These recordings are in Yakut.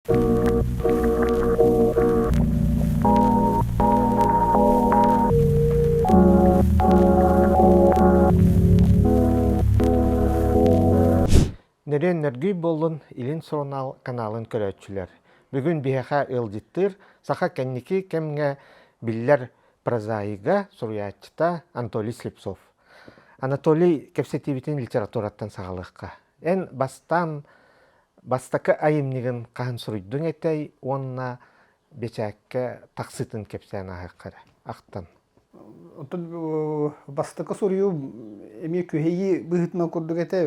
Нөрүөн нөргүй буоллун Илин сурунаал каналын көрөөччүлэр. Бүгүн биһиэхэ ыалдьыттыыр саха кэнники кэмҥэ биллэр прозаига, суруйааччыта Анатолий Слепцов. Анатолий кэпсэтиибитин литератураттан саҕалыахха. Эн бастаан Бастакы айымньыгын хаһан суруйдуҥ этэй уонна бэчээккэ тахсыытын кэпсээн ааһыахха эрэ, ахтан. Оттон бастакы суруйуум эмиэ күһэйии быһыытынан курдук этэ.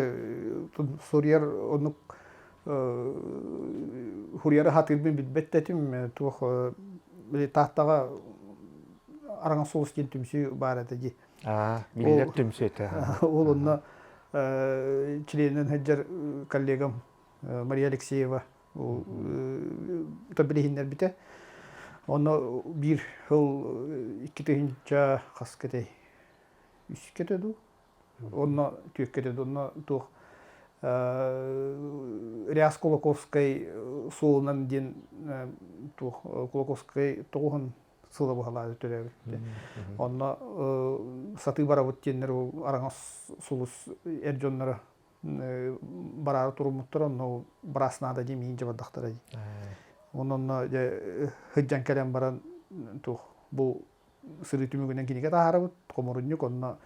Суруйар оннук суруйары сатыырбын билбэт да этим. Туох Тааттаҕа Араҥас сулус диэн түмсүү баар этэ дии. Биллэр түмсүү этэ. Ол онно чилиэнинэн сылдьар коллегам Мария Алексеева билиһиннэрбитэ. Онно биир сыл 2000 хас кэтэй? Үс кэтэ дуу? Онно түөккэ этэ онно туох Ряс Кулаковскай суолунан диэн туох Кулаковскай тоҕуһун сыла быһалаады төрөөбүт. Онно сатыы барабыт диэннэр ол араҥас сулус эр дьонноро бараары туруммуттар онно быраас наада дии миин дьабардахтара дии. Онон дьэ сылдьан кэлэн баран туох бу сырыы түмүгүнэн кинигэ таһаарабыт хомурунньук онно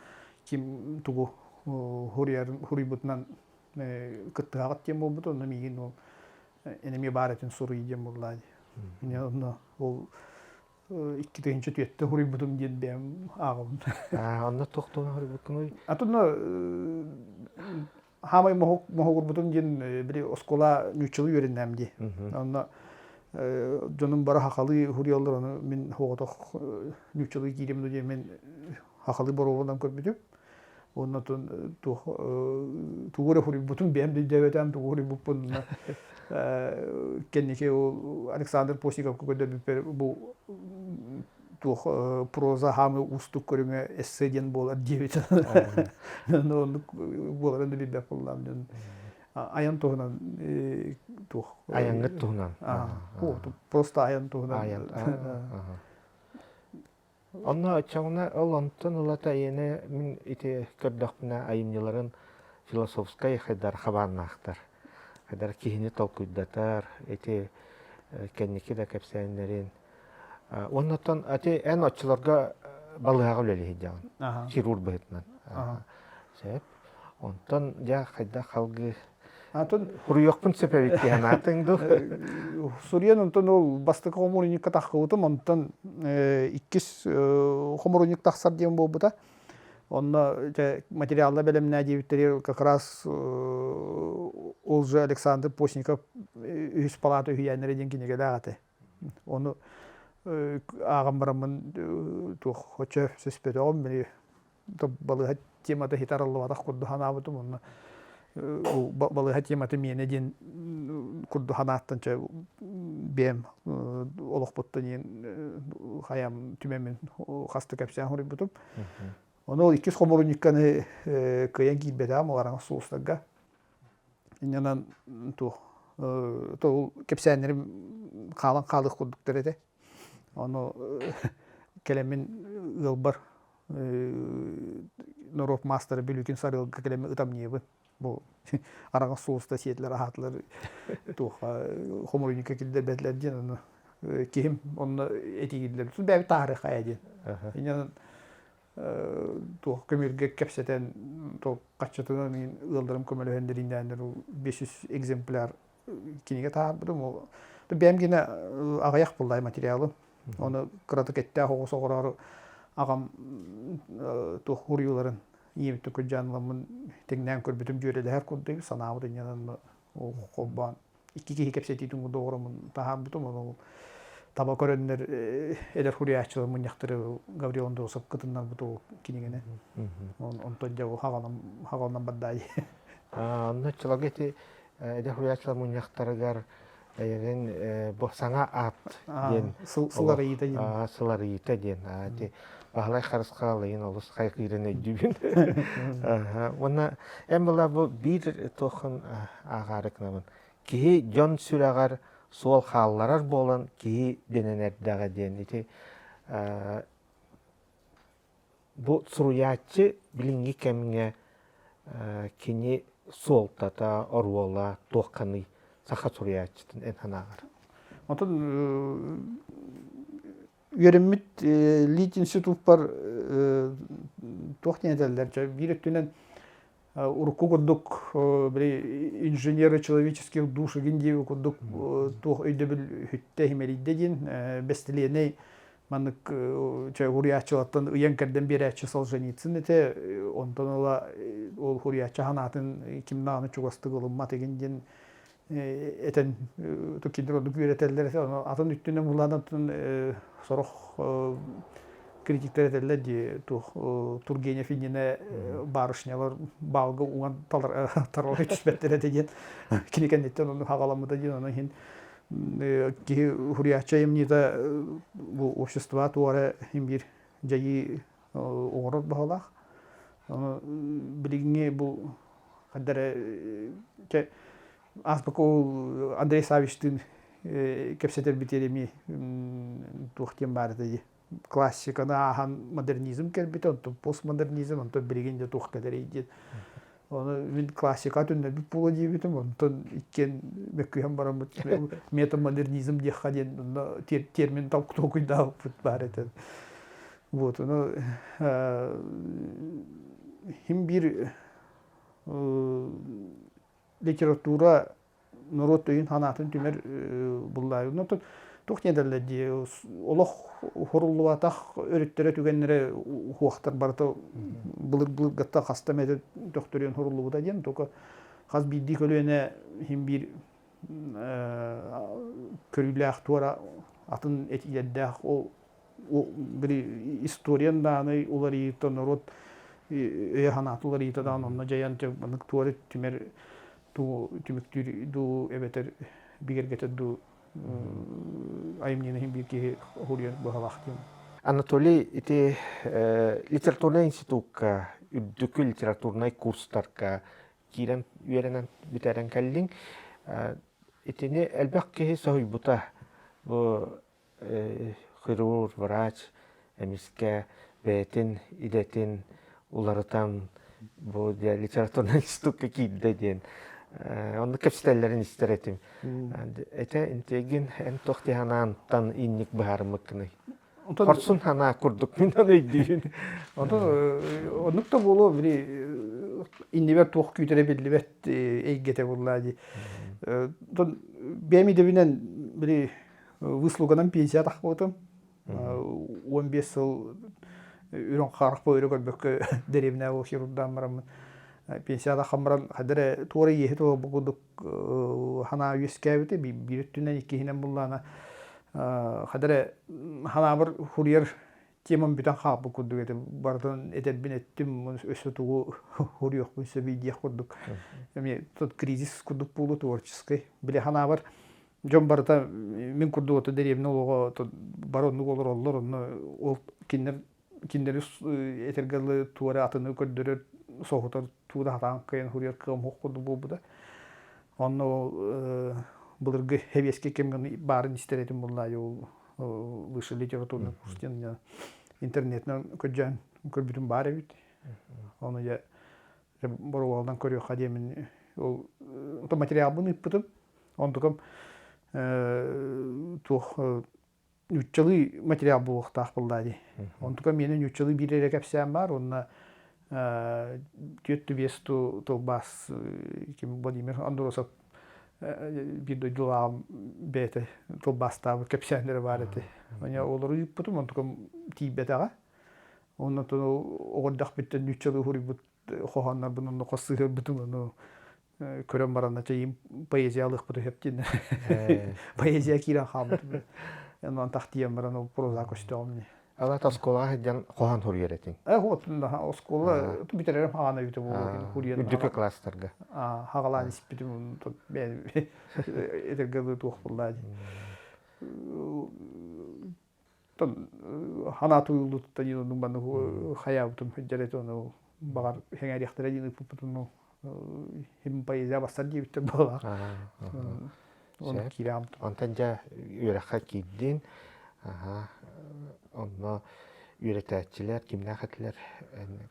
ким тугу хуруйбутунан кыттыһаҕыт диэн буолбут онно миигин ол энэмиэ баар этин суруй диэн буоллаа дии. Онно ол 2004-тэ суруйбутум диэн бэйэм ааҕабын. Онно туох туһунан суруйбуккунуй? Атынна хаамай моһугурбутум диэн били оскуола нууччалыы үөрэннэм дии. Онно дьонум бары хахалыы суруйаллар, ону мин соҕотох нууччалыы киирим диэн мин хахалыы боруобалаан көрбүтүм. Уонна туох тугу эрэ суруйбутум бэйэм да өйдөөбөтөм тугу суруйбуппун кэнники ол Александр Постниковка көрдөрбүппэр бу туох проза хаамыы уустук көрүҥэ эссе диэн буолар диэбит. Оннук буоларын да билбэт буоллаам дьон айан туһунан туох айаҥҥыт туһунан просто айан туһунан Онно оччоҕуна ол онтон ылата ийэни мин ити көрдөхпүнэ айымньыларын философскай хайдар хабааннаахтар. Хайдар киһини толкуйдатар, ити кэнники да кэпсээннэрин. Уонна оттон ати эн оччолорго балыыһаҕа үлэлии сылдьаҕын, хирург быһыытынан. Сөп. Онтон дьэ хайдах халгыы Атын Суруйуохпун сөп эбит дии санаатыҥ дуу? Суруйан онтон ол бастакы хомуурунньукка таххыбытым, онтон иккис хомуурунньук тахсар диэн буолбута. Онно дьэ материалла бэлэмнээ диэбиттэригэр как раз ол же Александр Постников үһүс палата үһүйээннэрэ диэн кинигэлээх этэ. Ону ааҕан бараммын туох оччо сөспөтөҕүм били балыыһа темата хит арыллыбатах курдук санаабытым онно балыыһа темата миэнэ диэн курдук санааттан чэ бэйэм олохпуттан иэн хайам түмэммин хаста кэпсээн суруйбутум. Ону ол иккис хомуурунньукканы кыайан киирбэтэҕим ол араҥас сулустарга. Инньэнэн туох ол кэпсээннэрим хаалан хаалыах курдуктар этэ. Ону кэлэммин ыалбар норуот маастара Бүлүүтүн сарыалга кэлэммин ытамньыйабын. Бу араҥас сулуста сиэтилэр аһаатылар туох хомуруйньукка киллэрбэтилэр диэн ону киһим онно этиигиллэр бэйэбит таарыхая диэн. Инньэнэн туох көмүргэ кэпсэтэн хаччатынан мин ыалларым көмөлөһөн дэриннээннэр 500 экземпляр кинигэ таһаарбытым ол бэйэм гинэ аҕыйах буллай материалым Оны кыратык эттээх оҕус оҕороору аҕам туох уруйууларын ийэбиттэн көрдьөөн ыламмын тэҥнээн көрбүтүм дьүөрэлэһэр курдук санаабыт инньэнэн холбоон икки киһи кэпсэтиитин курдук оҕороммун таһаарбытым ону таба көрөннөр эдэр суруйааччылар мунньахтары Гаврил Андросов кытыннарбыт ол кинигэни онтон дьэ ол хаҕаланан бардаайы Онно чолога ити эдэр суруйааччылар мунньахтарыгар Эйигин бу саҥа аат диэн сыларыйыта диэн сыларыйыта диэн ити Баһылай Харысхал ыйын олус хайгыырын өйдүүбүн. Уонна эн была бу биир туоххун ааҕаары гынабын. Киһи дьон сүрэҕэр суол хаалларар буолан киһи дэнэн эрдэҕэ диэн ити бу суруйааччы билиҥҥи кэмҥэ кини суолтата, оруола туохханый саха суруйааччытын эн санааҕар? Онтон үөрэммит литинституппар туох диэн этэллэр биир өттүнэн урукку курдук били инженеры человеческих душ игин диэби курдук туох өйдөбүл үһүттэ иһимэрийдэ диэн бэстилиэнэй маннык хуруйааччылартан ыйан кэрдэн биэрээччи Солженицын этэ онтон ыла ол хуруйааччы санаатын ким даҕаны чугастык ылыммат игин диэн этэн кинилэр оннук үөрэтэллэр этэ атын өттүнэн булаан сорох критиктэр этэллэр дии туох Тургенев иннинэ барышнялар баалга уҥан таралай түспэттэр этэ диэн кини кэнниттэн ону хаҕаламмыта диэн ону иһин киһи хуруйааччы айымньыта бу общество туора иһин биир дьайыы оҥорор баҕалаах. Ону билиҥҥи бу хайда эрэ ааспыкка ол Андрей Савичтыын кэпсэтэрбитигэр эмиэ туох диэн баар этэ дии классиканы ааһан модернизм кэлбитэ, онтон постмодернизм, онтон билигин дьэ туох кэлэрий диэн. Ону мин классика төннөрбүт буолуо диэбитим, онтон иккиэн мөккүһэн бараммыт метамодернизм диэххэ диэн онно термин толкуйдаабыппыт баар этэ. Вот, ону хим биир литература норуот өйүн-санаатын түмэр буллаайын. Онтон туох диэн этэллэр дии, олох хоруллубатах өрүттэрэ түгэннэрэ уһуохтар барыта былыр-былыргаттан хаста эмэ төхтөрүйэн хоруллубута диэн, только хас биирдии көлүөнэ иһин биир көрүүлээх туора атын этиилэрдээх ол били историян даҕаны уларыйыыта норуот өйө-санаата уларыйыыта даҕаны онно дьайан маннык туора түмэр түмүктүүр дуу эбэтэр бигэргэтэр дуу айымньыны иһин биир киһи уһуруйар быһалаах диэн. Анатолий ити литературнай институкка үрдүкү литературнай курстарга киирэн үөрэнэн бүтэрэн кэллиҥ. Итини элбэх киһи соһуйбута. Бу хирург, врач эмискэ бэйэтин идэтин уларытан бу литературнай институкка киирдэ диэн онно кэпсэтэллэрин истэр этим. Этэ интегин эн туох дии санаантан инник быһаарыммыккыный? Хорсун санаа курдук мин ону өйдүүбүн. Онтон оннук да буолуо били иннибэр туох күүтэрэ биллибэт эйгэтэ буоллаа дии. Онтон бэйэм идэбинэн били выслуганан пенсия тахпытым. 15 сыл үрүҥ харахпа өрө көрбөккө дэриэбинэ ол хирурдаан бараммын пенсия таххан баран хайда эрэ туора иэһи туолбут курдук санаа үөскээбитэ биир өттүнэн иккиһинэн буллаана хайда эрэ санаабар хуруйар темам бүтэн хаалбыт курдук этэ барытын этэрбин эттим өссө тугу хуруйуохпун сөбүй диэх курдук эмиэ тут кризис курдук буолуу творческий били санаабар дьон барыта мин курдук ото дэриэбинэ олоҕо бары оннук олороллор онно ол кинилэр кинилэри этэргэ дылы туора атыны көрдөрөр соһутар туура хатаан кыайан суруйар кыам суох курдук буолбута онно ол былыргы сэбиэскэй кэмҥэ баарын истэр этим буоллаайы ол высший литературный курс диэн интернетинэн көрдьөөн көрбүтүм баар эбит ону дьэ боруобаланан көрүөххэ диэмин ол материалбын ыыппытым онтукам туох нууччалыы материал буолуохтаах буоллаа дии. Онтука миэнэ нууччалыы биир эрэ кэпсээн баар уонна түөрт биэс тылбаас ким Владимир Андросов биир дойдулааҕым бэйэтэ тылбаастаабыт кэпсээннэрэ баар этэ. Ону олору ыыппытым, онтукам тиийбэтэҕэ. Онон оҕордохпүттэн нууччалыы суруйбут хоһооннорбун онно хос сыһыарбытым ону көрөн баран чэйим поэзия алыахпыт үһэп диэн поэзия киирэн хаалбытым онон тахтыйан баран ол проза көстөҕүм не Алат оскуолаҕа сылдьан хоһоон суруйар этиҥ. Вот оскуола бүтэрэрим хаҕана үтэ буолуо хуруйан үрдүкү класстарга. Хаҕалаан испитим этэргэ туох буоллаа Ханаа туйуллуутуттан диэн оннук маннык хайаабытым сылдьар этэ ону баҕар сэҥээриэхтэрэ диэн ыыппыппытын хим поэзия бастар диэбиттэр буоллаах. Онно киирээм. Онтон дьэ үөрэххэ киирдин. Аха. Онно үөрэтээччилэр кимнээх этилэр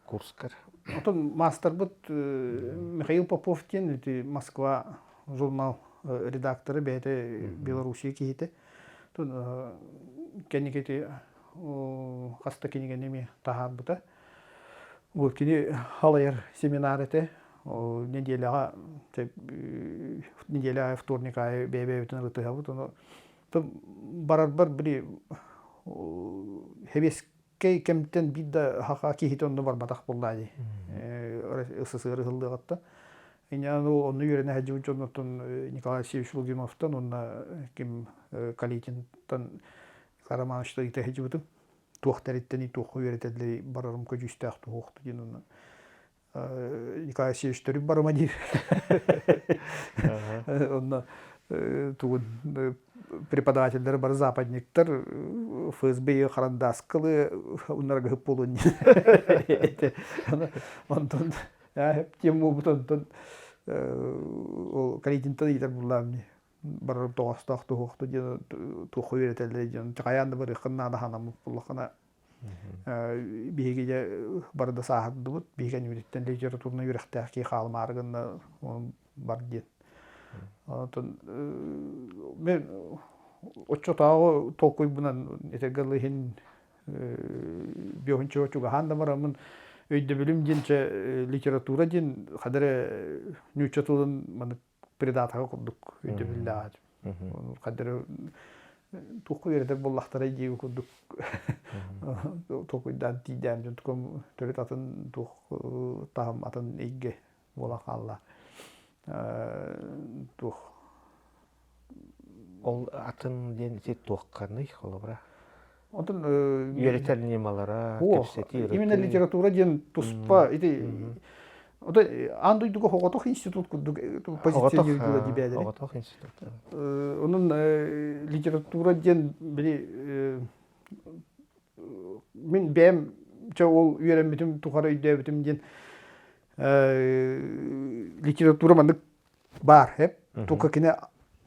курскар? Отон маастарбыт Михаил Попов диэн ити Москва журнал редактора бэйэтэ Белоруссия киһитэ. Кэнники хас да кинигэни эмиэ таһаарбыта. Бу кини халайар семинар этэ. Неделяҕа неделя аайы вторник аайы бэйэ-бэйэбитин ырытыһабыт. Ону барарбар били хэбиэскэй кэмтэн биир да хаха киһитэ онно барбатах буоллаа дии. СССР ыһыллыаҕыттан. Инньэ онно үөрэнэ сылдьыбыт дьоннортон Николай Алексеевич Лугиновтан уонна ким Калитинтан Николай Романовичтан ыйыта сылдьыбытым. Туох тэриттэн туохха үөрэтэллэрий барарым көдьүүстээх туһуохту диэн онно Николай Алексеевич төрүт барыма диир. Онно тугун преподавателлэр бары западниктар ФСБ харандааскалы уннарга хып буолуон Онтон тем буолбут онтон ол Калитинтан ыйытар буллаам барар тоҕостоох туһуохту диэн туохха үөрэтэллэр диэн хайаан да барыаххын наада ханаммыт буллаххына биһиги дьэ бары да сааһырдыбыт биһиги кэннибититтэн литературнай үөрэхтээх киһи хаалымаары гынна бар диэн онтон мен оччотооҕу толкуйбунан этэргэ дылы иһин биоһунчуга чугаһаан да бараммын өйдөбүлүм диэн чэ литература диэн хадары нуучча тылын маннык придатага курдук өйдөбүллээх хадары туохха үөрэтэр буоллахтарай диэби курдук толкуйдаан тиийдээн дьон тукум төрүт атын туох таһым атын эйгэ буола хаалла туох Ол атын диэн ити туохханый холобура? Онтон Үөрэтэр ньымалара, кэпсэтии, именно литература диэн туспа ити Ото аан дойдуга хоҕотох институт курдук позиционируйдула дибээлери. Оҕотох институт. Онон литература диэн били мин бэйэм чэ ол үөрэммитим тухары өйдөөбүтүм диэн литература маннык баар эп тука кини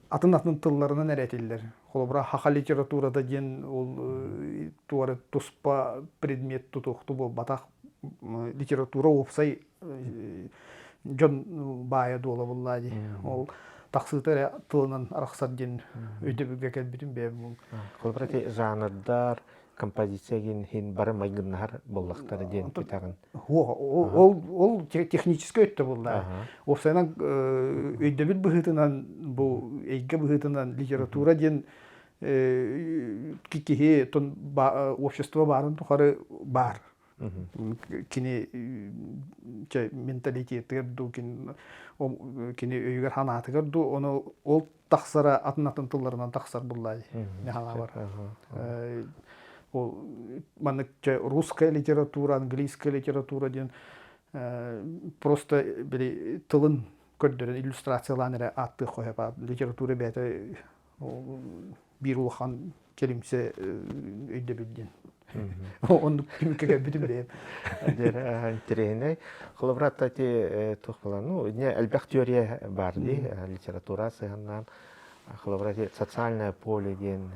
атын-атын тылларынан эрэ этиллэр. Холобура, хаха литературата диэн ол туора туспа предмет тутуохту буолбатах. Литература уопсай дьон баайа дуола буллаа дии. Ол тахсыыта эрэ тылынан арахсар диэн өйдөбүлгэ кэлбитим бэйэм. Холобура, ити жанрдар, композиция диэн иһин бары майгыннаһар буоллахтара диэн этэҕин. Ол ол техническэй өттө буолла. Уопсайынан өйдөбүл быһыытынан бу эйгэ быһыытынан литература диэн киһи общество баарын тухары баар. Кини менталитетыгар дуу, кини өйүгэр ханаатыгар дуу, ону ол тахсара атын-атын тылларынан тахсар буллаай ханаабар. Ол маннык русская литература, английская литература диэн просто били тылын көрдөрөн иллюстрациялаан эрэ ааттыах хоһо литература бэйэтэ биир улахан кэлимсэ өйдөбүл диэн. Оннук түмүккэ кэлбитим бэйэм. Интэриэһинэй. Холобура, ити туох буолан, ну, элбэх теория бар дии, литература сыһаннаан. Холобура, социальное поле диэн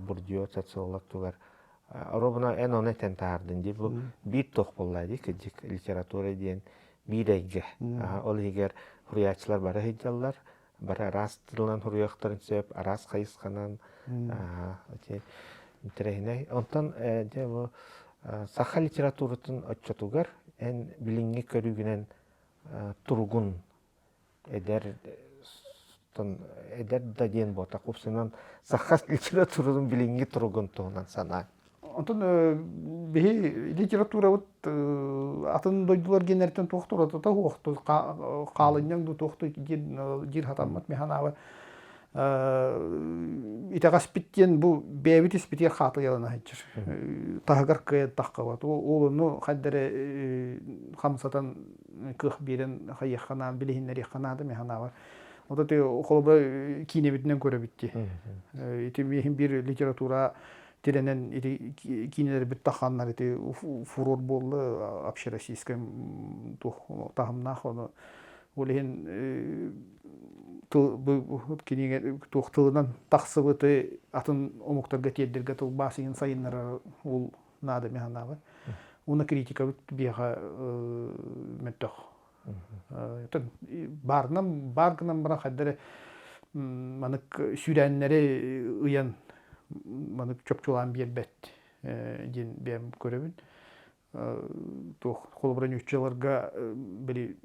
Бурдье социолог тугар Оробуна эн ону этэн таһаардын дии. Бу биир туох буолла дии, кырдьык литература диэн биир эйгэ. Ол иһигэр суруйааччылар бары сылдьаллар. Бары араас тылынан суруйуохтарын сөп, араас хайысханан интэриэһинэй. Онтон дьэ бу саха литературатын оччотугар эн билиҥҥи көрүүгүнэн туругун эдэр эдэр да диэн буотах упсунан саха литературатын билиҥҥи туругун туһунан санаа. Онтон биһи литературабыт атын дойдулар генериттэн туох туратата суохту хаалынньаҥ ду туохту диир хатаммат мин санаабар итэҕэспит диэн бу бэйэбит испитигэр хаатыйалана сылдьар таһыгар кыайан таххабат ол ону хайда эрэ хамсатан кыах биэрэн хайыахха наада билиһиннэриэххэ наада мин санаабар вот это холобура киинэбитинэн көрөбүт дии ити миэхин биир литература тирэнэн ити киинэлэрбит таханнар ити фурор буолла общероссийскай туох таһымнаах ону ол иһин. Бу кинигэ туох тылынан тахсыбыты атын омуктарга тиэрдэргэ тылбаас иһин сайыннарар ол наада мин санаабар. Уонна критикабыт биһиэхэ мөлтөх. Баарынан баар гынан баран хайда эрэ манык сүүрээннэри ыйан манык чопчулаан биэрбэт диэн бэйэм көрөбүн. Туох холобура нууччаларга били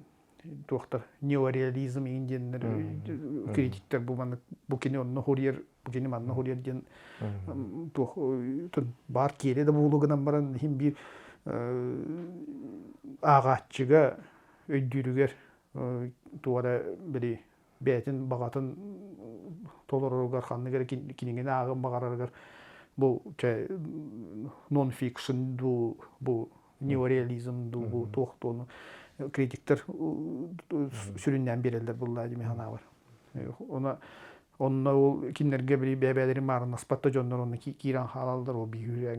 туохтар неореализм иин диэннэр критиктэр бу маннык бу кини онно хоруйар бу кини манна хоруйар диэн туох баар киэрэ да буолу гынан баран иһин биир ааҕааччыга өйдүүрүгэр туох эрэ били бэйэтин баҕатын толороругар ханнык эрэ кинигэни ааҕын баҕарарыгар бу чэ нон-фикшн дуу бу неореализм дуу бу туох туону критиктэр сүрүннээн биэрэллэр буллаа дии санаабар. Она онно ол кинилэргэ били бэйэ-бэйэлэрин маарыннаспат да дьоннор онно киирэн хаалаллар ол биир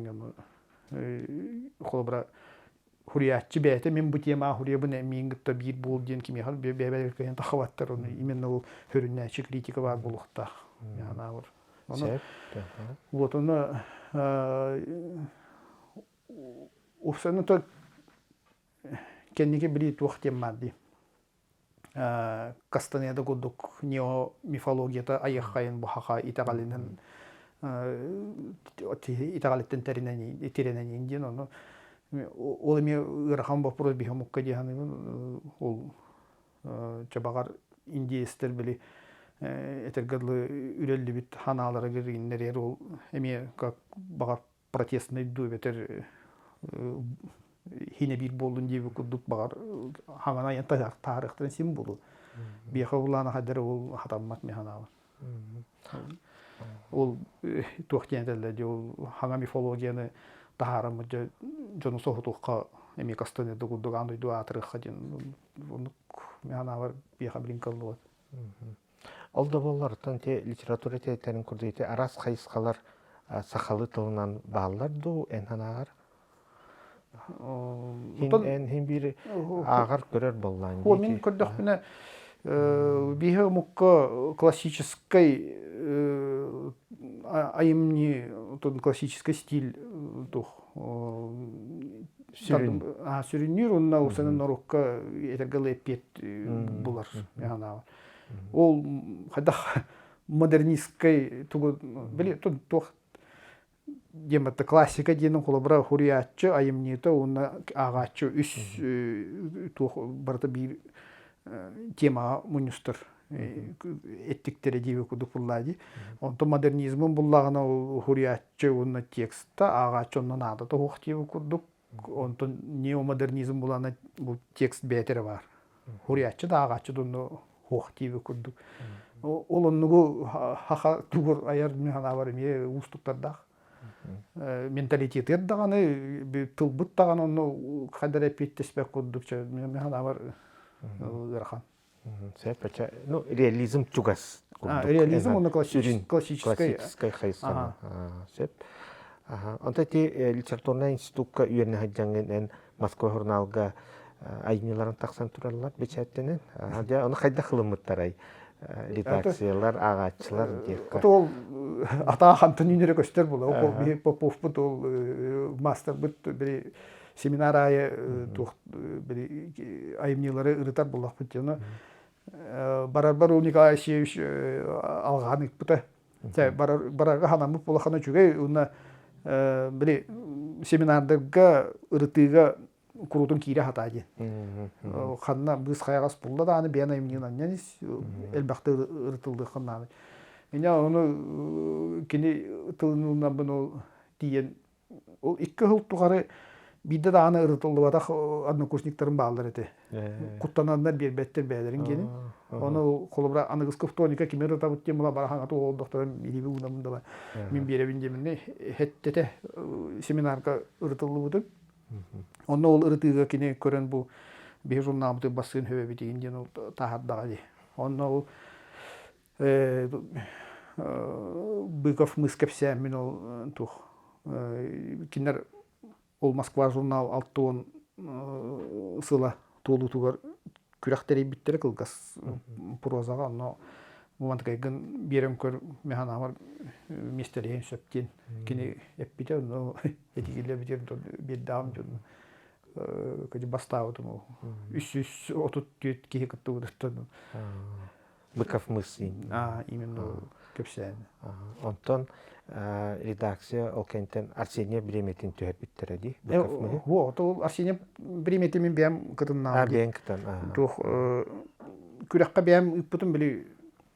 холобура хуруйааччы бэйэтэ мин бу темаҕа хуруйабын миин кытта биир буол диэн кимиэхэ бэйэ-бэйэлэрин кыайан тахабаттар ону именно ол хөрүннээччи критика баар буолуохтаах санаабар. Вот ону уопсайынан то кэнники билии туох диэн баар дии Кастанеда курдук неомифологията айыаххайын бу хаха итэҕэлинэн итэҕэлиттэн тирэнэн диэн ону ол эмиэ ыарахан боппуруос биһи омукка дии саныыбын ол чабаҕар индиэстэр били этэргэ дылы үрэллибит ханааларыгар иннэригэр ол эмиэ как баҕар протестнай дуу эбэтэр хине биир буоллун диэбит курдук баҕар хаҥан айан таарыахтарын син буолуо. Биэхэ улаана хаддар ол хатаммат ми ханаабар. Ол туох диэн этэллэр дии ол хаҥа мифологияны таһаараммыт дьону соһутуохха эмиэ кастан курдук аан дойду аатырыахха диэн оннук ми ханаабар биэхэ билин кыллыбат. Ол да буоллар, оттон ити литература тиэтэрин курдук ити араас хайысхалар сахалыы тылынан бааллар дуу, эн санааҕар? Хин эн хин биир ааҕар көрөр буоллаан дии. Мин көрдөхпүнэ биһи омукка классическай айымньы классическай стиль туох сүрүннүүр уонна усанын норуокка этэргэ эппиэт булар санаабар. Ол хайдах модернистскай тугу били туох диэн батта классика диэн холобура хуруйааччы айымньыта уонна ааҕааччы үс туох барыта биир темаҕа мунньустар эттиктэрэ диэби курдук буллаа дии. Онтон модернизмын буллаҕына ол хуруйааччы уонна текста ааҕааччы онно наада тоһуох диэби курдук. Онтон неомодернизм булана бу текст бэйэтэ эрэ баар. Хуруйааччы да ааҕааччы да онно хуох диэби курдук. Ол оннугу хаха тугур айар мин санаабар эмиэ уустуктардаах. Менталитетыгар даҕаны тылбыт даҕаны онно хайдах эрэ эппиэттэспэт курдук мин санаабар ыарахан. Сөп, ну реализм чугас курдук. Реализм уонна классическай классическай хайысханы. Сөп. Онто ити литературнай институкка үөрэнэ сылдьаҥҥын эн Москва журналга айымньыларын тахсан тураллар бэчээттэнэн. Дьэ, ону хайдах ылыммыттарай? Редакциялар, ааҕааччылар диэххэ. Ол атаа хантан үүнэрэ көстөр була. Ол биһи Поповпут ол мастербыт били семинар аайы туох били айымньылары ырытар буоллахпыт дьоно барарбар ол Николай Алексеевич алҕаан ыыппыта. Барарга ханаммыт улахан үчүгэй уонна били семинардарга ырытыыга куруутун киирэ сатаа диэн. Ханна быыс хайаҕас булла даҕаны бэйэн айымньыгын анньан ис элбэхтэ ырытыллыаххын наада. Иньэ ону кини тылын ылынарбын ол тиийэн Ол икки сыл тухары биирдэ даҕаны ырытыллыбатах однокурсниктарым бааллар этэ. Куттананнар биэрбэттэр бэйэлэрин гиэнин. Ону холобура аныгыскы вторника кими ырытабыт диэн була барахан ату олдохторон илиби уунабын дала мин биэрэбин диэминне хэттэтэ семинарга ырытыллыбытым. Онно ол ырытыыга кини көрөн бу биһи журналбыты бассыын хөбөбүтигин диэн ол таһардаҕа дии. Онно ол Быков мыс кэпсээммин ол туох кинилэр ол Москва журнал 60 сыла туолуутугар күрэх тэрийбиттэрэ кылгас прозаҕа онно. Бу мантыкайгын биэрэн көр механаамар миэстэлэһиэн сөп диэн кини эппитэ онно этигиллэбитир биэрдэҕим дьон кыдьы бастаабытым ол 334 киһи кыттыбытыттан Быков мыс А, именно кэпсээн. Онтон редакция ол кэнтэн Арсений бириэмэтин түһэрбиттэрэ дии. Быков мыһы. Вот, ол Арсений бириэмэтин мин бэйэм кытыннаам. А, бэйэҥ кытан. Туох күрэххэ бэйэм ыыппытым били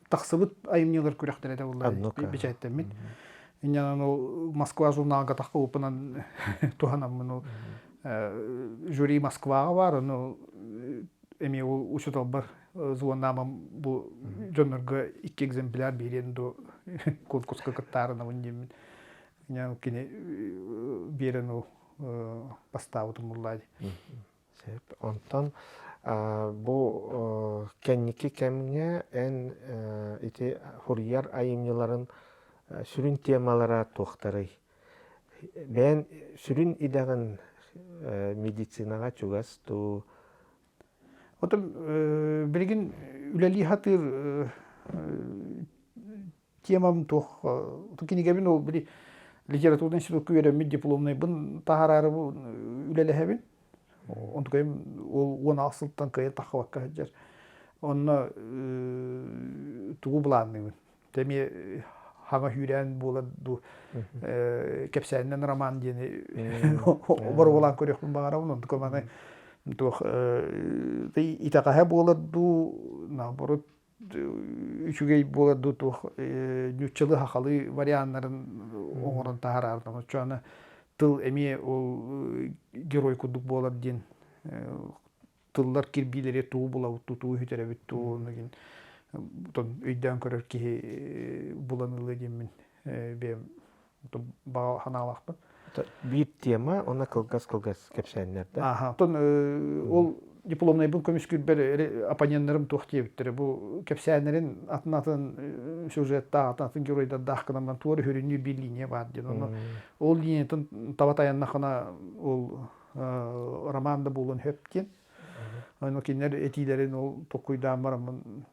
тахсыбыт айымньылар күрэхтэрэ да буолла бэчээттэммит. Инньанан ол Москва журналга таххыбыппынан туһанаммын ол жюри Москваҕа баар, ону эмиэ ол учууталбар звоннаамам бу дьоннорго икки экземпляр биэриэн до конкурска кыттаарынабын диэммин кини биэрэн ол бастаабытым буллаа Сөп. Онтон бу кэнники кэмҥэ эн ити суруйар айымньыларын сүрүн темалара туохтарый? Бэйэн сүрүн идэҕин медицинаҕа чугас дуу? Отон билигин үлэлии сатыыр темам туох кинигэбин ол били литературный институкка үөрэммит дипломнайбын таһараары үлэлэһэбин. Онтукайым ол 16 сылтан кыайан таххыбакка сылдьар. Онно тугу былаанныыбын? Эмиэ хаҥа сүүрээн буолар дуу кэпсээнинэн роман диэни боруобалаан көрүөхпүн баҕарабын. Онтукам аны туох итэҕэһэ буолар дуу, наоборот үчүгэй буолар дуу туох ньуччалыы сахалыы варианнарын оҥорон таһаараардан оччоҕуна тыл эмиэ ол герой курдук буолар диэн тыллар кирбиилэри тугу булабыт тутуу сүтэрэбит дуу оннугин өйдөөн көрөр киһи булан ылыа диэммин бэйэм баҕа санаалаахпын. Биир тема, уонна кылгас-кылгас кэпсээннэр да? Аха, оттон ол дипломнайбын көмүскүүрбэр оппоненнарым туох диэбиттэрэ бу кэпсээннэрин атын-атын сюжеттаах, атын-атын геройдардаах гынан туора сүрүннүүр биир линия баар диэн. Онно ол линиятын таба тайаннахына ол роман да буолуон сөп диэн. Ону кинилэр этиилэрин ол толкуйдаан бараммын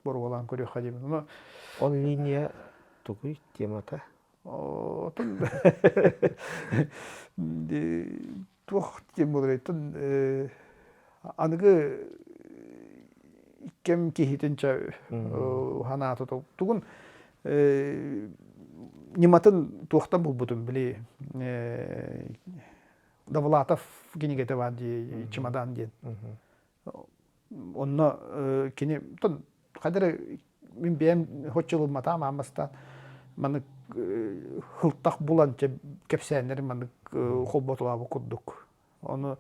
боруобалаан көрүөххэ диэбин. Ону Ол линия тугуй темата? Отун туох диэн буолар оттон аныгы кэм киһитин чэ санаата тугун ньыматын туохтан булбутум били Довлатов кинигэтэ баар дии чемодан диэн Онно кини хайда эрэ мин бэйэм соччо ылымматаҕым аан бастаан маннык һылтах булан кэпсээннэри маннык холботулаабыт курдук. Ону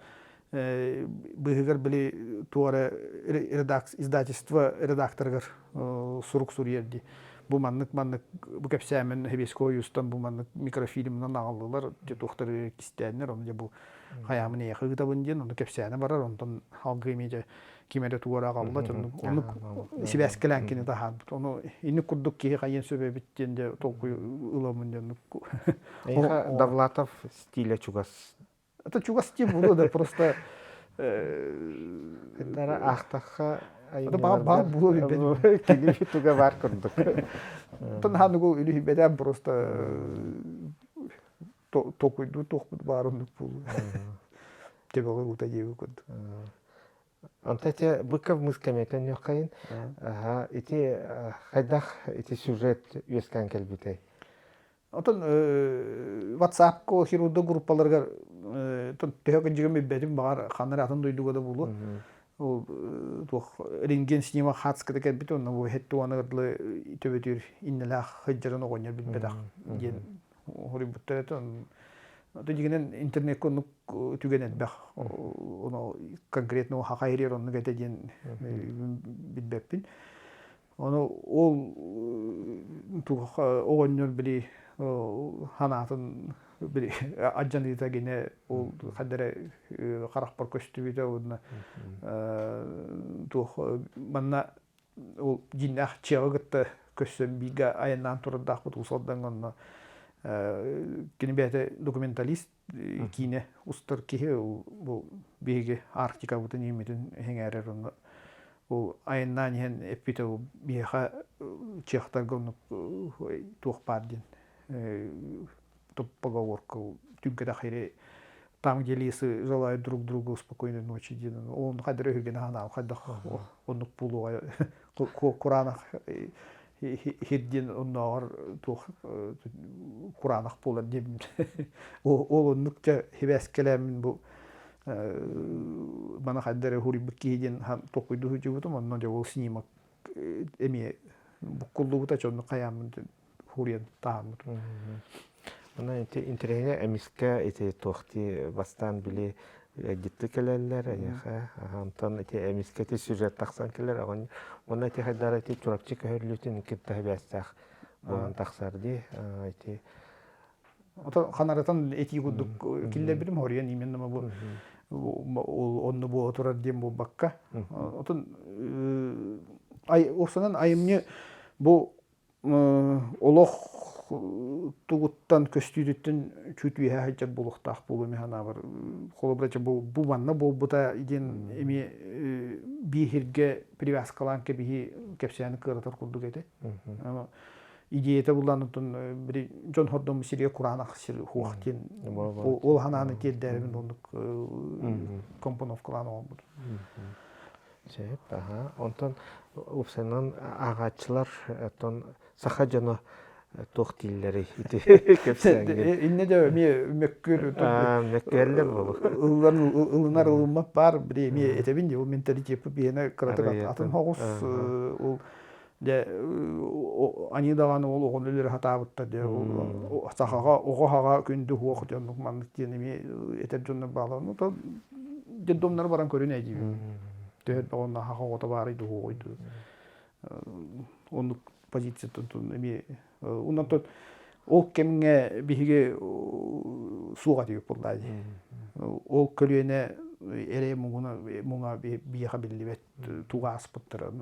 быыһыгар били туох эрэ издательство редакторыгар сурук суруйар дии. Бу маннык маннык бу кэпсээммин Сэбиэскэй Ойуустан бу маннык микрофильмынан аҕаллылар, туохтары кистээннэр, ону дьэ бу хайаамын эйиэхэ ыытабын диэн ону кэпсээнэ барар онтон алгыы эмиэ дьэ ким эрэ туора аҕалла оннук оннук сибээскэлээн кини таһаарбыт ону инник курдук киһи хайыан сөп эбит диэн дьэ толкуй ыламын диэн Эйиэхэ Довлатов стилэ чугас это чугас диэн буолуо да просто Дара аахтахха баар буолуо билбэтим кини туга баар курдук Оттон ханыгу үлүһүйбэтээм просто толкуйдуу туохпут баар оннук буолуо. Төбөҕө уута диэбит курдук. Онто ити Быков мыс кэмиэтэн үөххэйин ити хайдах ити сюжет үөскээн кэлбитэй? Отон WhatsApp-ка хирурда группаларыгар төһө кырдьыгын билбэтим баҕар ханна эрэ атын дойдуга да буолуо. Ол туох рентген снима хацката кэлбит онно бу хетти уоныгар дылы төбөтүр иннэлээх сылдьарын оҕонньор билбэтэх диэн хоруйбуттар этэ. Ото дьиҥинэн интернеккэ оннук түгэн элбэх. Ону конкретно хаха ириэр оннук этэ диэн билбэппин. Ону ол туох оҕонньор били санаатын били алдьаныыта гинэ ол ханна эрэ харахпар көстүбүтэ уонна туох манна ол дьиҥнээх чыаҕы кытта көрсөн бииргэ айаннаан турардаахпыт Уус Алдаҥҥа онно кини бэйэтэ документалист киинэ устар киһи бу биһиги Арктикабытын ииммитин эҥээрэр онно. Ол айаннаан иһэн эппитэ ол биһиэхэ чехтарга оннук туох баар диэн поговорка түҥкэтэх ири там где лисы желают друг другу спокойной ночи диэн ол хайдах өһүргэнэ санаабын хайдах оннук буолуоҕай кураанах хирдиэн оннооҕор туох кураанах буолар диэн ол оннук дьэ хибээскэлээммин бу маны хайда эрэ хуруйбут киһи диэн толкуйдуу сылдьыбытым онно дьэ ол снимок эмиэ буккуллубута чоннук хайааммын хуруйан таһааммытым. Онон ити интэриэһинэй эмискэ ити туохтии бастаан били ыалдьытты кэлэллэр эйиэхэ онтон ити эмискэ ити сюжет тахсан кэлэр уонна ити хайдара ити Чурапчы көһөрүлүүтүн кытта сибээстээх буолан тахсар дии ити Ото ханарытан этии курдук киллэрбитим хоруйан именно бу онну буола турар диэн буолбакка. Отон уопсанан айымньы бу олох тугуттан көстүүтүттэн чуть үөһэ сылдьар буолуохтаах буолуо мин санаабар. Холобура бу бу манна буолбута диэн эмиэ биир привязкалаан кэбиһии кэпсээни кыаратар курдук этэ. Идеята булан онтон били дьон хордоммут сиргэ кураанах сир хуох диэн ол санааны тиэрдээрибин оннук компоновкалаан оҥорбутум. Сөп, аха. Онтон уопсайынан ааҕааччылар оттон саха дьоно туох дииллэрий ити кэпсээҥҥин? Иннэ дьэ эмиэ мөккүөр мөккүөллэр буолу. Ылынар ылыммат баар били эмиэ этэбин дии ол менталитеппыт биһиэнэ кыратык атын соҕус ол дьэ аньыы даҕаны ол оҕону өлөрө сатаабыттар дьэ сахаҕа оҕо хаҕа күндү уһуох дьоннук маннык диэн эмиэ этэр дьоннор бааллар ну то детдомнары баран көрүнэ диибин төһө оҕонно хаха оҕото баарый дуһуоҕуй дуу оннук позициятын эмиэ онон ол кэмҥэ биһиги суох этибит буоллаа дии ол көлүөнэ эрэй муҥуна муҥа биһиэхэ биллибэт туга ааспыттара.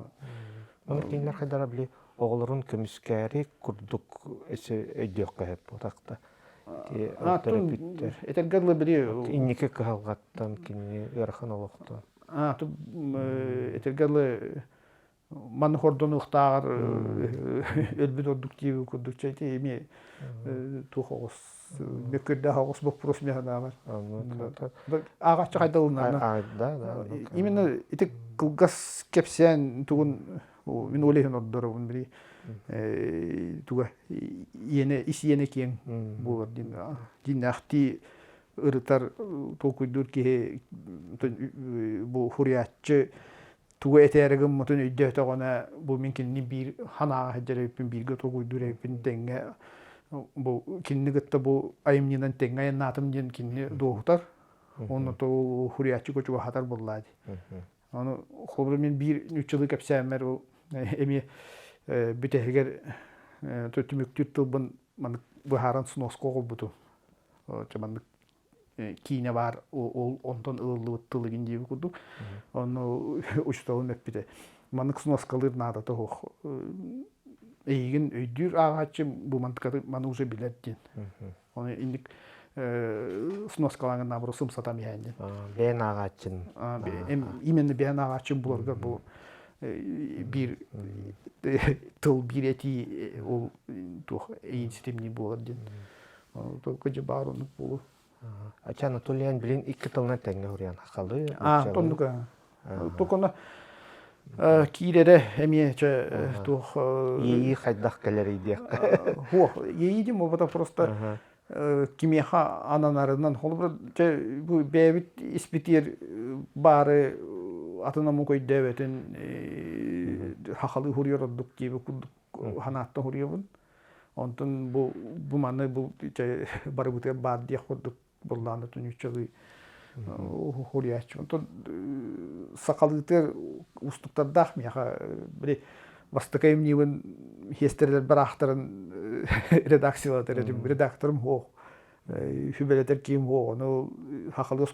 Ону кинилэр хайдара били оҕолорун көмүскээри курдук эсэ өйдүөххэ сөп буолтахта. Төрөппүттэр. Этэргэ дылы били инники кыһалҕаттан кинини ыарахан олохтон. Этэргэ дылы манны хордонуохтааҕар өлбүт ордук диэбит курдук чэ ити эмиэ туох оҕус мөккүөрдээх оҕус боппуруос миэхэ даҕар ааҕааччы хайдалынна именно ити кылгас кэпсээн тугун мин ол иһин ордоробун били туга иэнэ ис иэнэ киэҥ буолар диэн дьиннээхтии ырытар толкуйдуур киһи бу хуруйааччы тугу этээри гыммытын өйдөөтөҕүнэ бу мин кинини биир санааҕа сылдьар эбиппин бииргэ толкуйдуур эбиппин тэҥҥэ бу кинини кытта бу айымньынан тэҥҥэ айаннаатым диэн кинини дуоһутар уонна то хуруйааччы чугаһатар буоллаа дии ону холобура мин биир нууччалыы кэпсээммэр ол эмиэ бүтэһигэр түмүктүүр тылбын маннык быһааран сноска оҕолбутум маннык киинэ баар ол онтон ылыллыбыт тыл игин диэбит курдук онно учууталым эппитэ маннык сноскалыыр наадата суох эйигин өйдүүр ааҕааччы бу мантыкаты маны уже билэр диэн ону инник сноскалааҥын наоборот сымсатан иһээн диэн бэйэн ааҕааччын именно бэйэн ааҕааччын буларга бу биир тыл биир этии ол туох эйин ситимнии буолар диэн Только дьэ баар оннук буолуо. Ача Анатолийан билин икки тылынан тэҥҥэ уруйан хахалы. А, оннук. Токона киирэрэ эмиэ чэ туох Иэйии хайдах кэлэрий диэххэ. Хуох, иэйии диэн буолбата просто кимиэхэ ананарынан холобура чэ бу бэйэбит испитиэр баары атын омук өйдөөбөтүн хахалыы хуруйар ордук диэбит курдук санааттан хуруйабын. Онтон бу бу маны бу барыбытыгар баар диэх курдук буоллаҕына түнүүччэлии хуруйааччы. Онтон сахалыытыгар уустуктардаах миэхэ били бастакы айымньыбын хиэстэрэлэрбэр аахтаран редакциялатар этим. Редакторым суох. Сүбэлэтэр киим суох. Ону сахалыы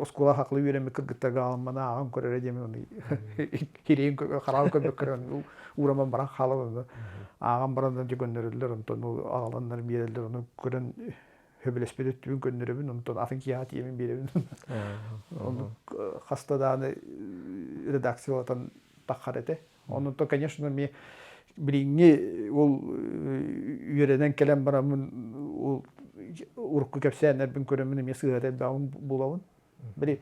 оскуола сахалыы үөрэммит кыргыттарга аҕалманы ааҕан көрөрө диэмин ону кириин хараҕын көрбөккө уураман баран хаалан ааҕан баран дьэ көннөрөллөр онтон аҕаланнар биэрэллэр ону көрөн сөбүлэспит өттүбүн көннөрөбүн онтон атын киһиэхэ тиийэмин биэрэбин оннук хаста даҕаны редакциялатан. таххар этэ. Онон конечно, ми билиҥҥи ол үөрэнэн кэлэн бараммын ол урукку кэпсээннэрбин көрөммүн эмиэ сыыһата элбэҕин булабын. Били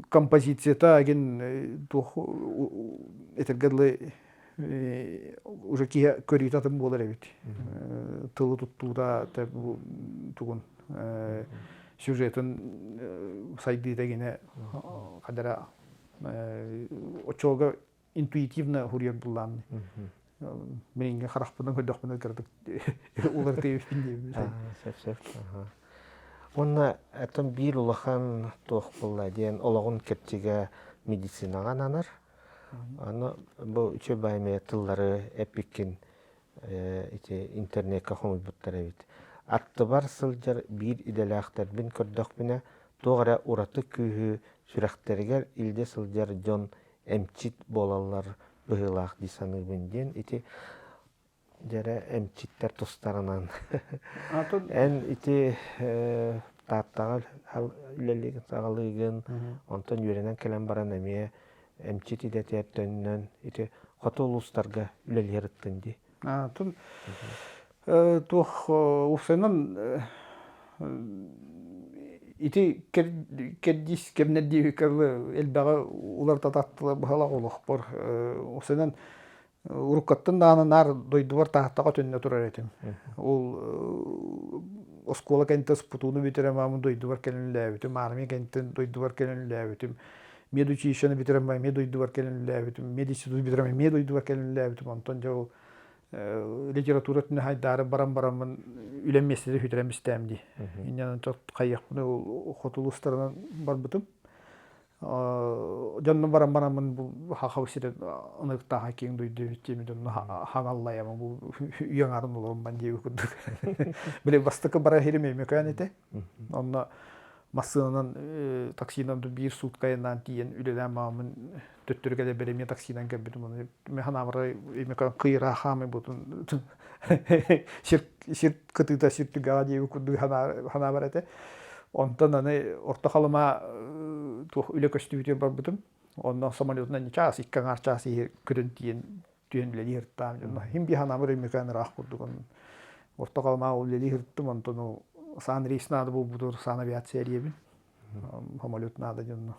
композицията эгин туох этэргэ дылы уже киһи көрүүтэ атын буолар эбит. Тылы туттуута тугун сюжетын сайдыыта гинэ хадара оччолорго интуитивно суруйар буллааммын. Билиҥҥи харахпынан көрдөхпүнэ кыратык уларытыйбыппын диэбит. Сөп сөп. Уонна оттон биир улахан туох буолла диэн олоҕун кэрчигэ медицинаҕа ананар. Аны бу үчүгэй баай тыллары эппиккин ити интернекка хомуйбуттар эбит. Аттыбар сылдьар биир идэлээхтэрбин көрдөхпүнэ, туох эрэ ураты күүһү сүрэхтэригэр илдьэ сылдьар дьон эмчит буолаллар быһыылаах дии саныыбын диэн ити дьэрэ эмчиттэр тустарынан. Эн ити Тааттаҕа үлэлиигин саҕалыыгын, онтон үөрэнэн кэлэн баран эмиэ эмчит идэтигэр төннөн ити хоту улуустарга үлэлиир ыттын дии. Тун туох уопсайынан ити кэрдиис кэмнэр диэбиккэ элбэҕи уларытататтылар быһалаах олохпор уопсайынан Уруккаттан даҕаны наар дойдубар Тааттаҕа төннө турар этим. Ол оскуола кэнниттэн СПТУ-ну бүтэрэн бараммын дойдубар кэлэн үлэлээбитим, армия кэнниттэн дойдубар кэлэн үлэлээбитим, медучилищены бүтэрэн баран эмиэ дойдубар кэлэн үлэлээбитим, мединститут бүтэрэн эмиэ дойдубар кэлэн үлэлээбитим. Онтон дьэ ол литература өттүнэн хайдаары баран бараммын үлэм миэстэтэ сүтэрэн истээм дии. Инньэ хайыахпыный ол хоту улуустарынан барбытым. Дьонно баран бараммын бу хахау сирин ыныктааха киэҥ дойду эбит диэми дьонно хаҥаллайамын бу үйэҥ арын олорумман диэби курдук. Били бастакы бара иһирим Өймөкөөн этэ. Онно массыынанан таксинан биир суутка айаннаан тиийэн үлэлээн маамын төттөрү кэлэрбэр эмиэ таксинан кэлбитим. Ону мен ханаабара Өймөкөөн кыйыраах хаамай бутун сир сир кытыыта сир түгэҕэ диэби курдук ханаабар этэ. Онтон аны Орто Халыма туох үлэ көстүүтүгэр барбытым. Онно самолетунан чаас, икки аҥаар чаас иһи көрөн тиийэн түһэн үлэлии сырыттаам. Хим би ханаабар Өймөкөөн ыраах курдук. Орто Халыма үлэлии сырыттым, онтон саан рейс наада буолбутугар саан авиация диэбин. Самолет наада дьонно.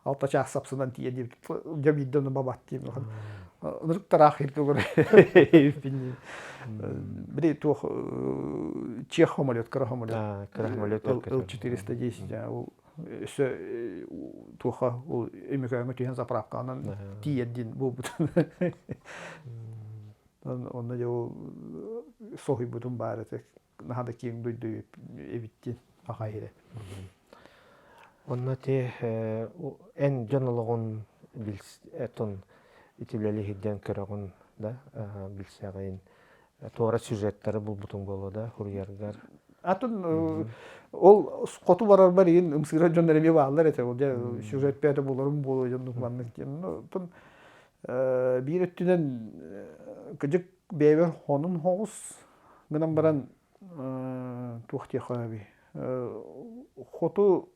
Алта чаас сапсынан тиийэ диэбит. Дьэ биирдэ ону бабат диэн. Ынырык тараах ирдулар. Били туох чех самолет, кыра самолет. Кыра самолет. Ил-410 ол өссө туоха ол Өймөкөөҥҥө түһэн заправканан тиийэр диэн буолбут. Онно дьэ ол соһуйбутум баар этэ. Наһаа да киэҥ дойду эбит диэн аҕай эрэ. Онно ти эн дьон олоҕун билс тон ити үлэлиһирдэн көрөҕүн да билсэҕин туора сюжеттары булбутуҥ буолуо да суруйаргар. Атын ол хоту барарбар иин ымсыыра дьоннор эмиэ бааллар этэ. Ол дьэ сюжет бэйэтэ буларым буолуо дьоннук маннык диэн. Оттон биир өттүнэн кыдьык бэйэбэр хонун хоҕус Гынан баран туох диэххэ эбий хоту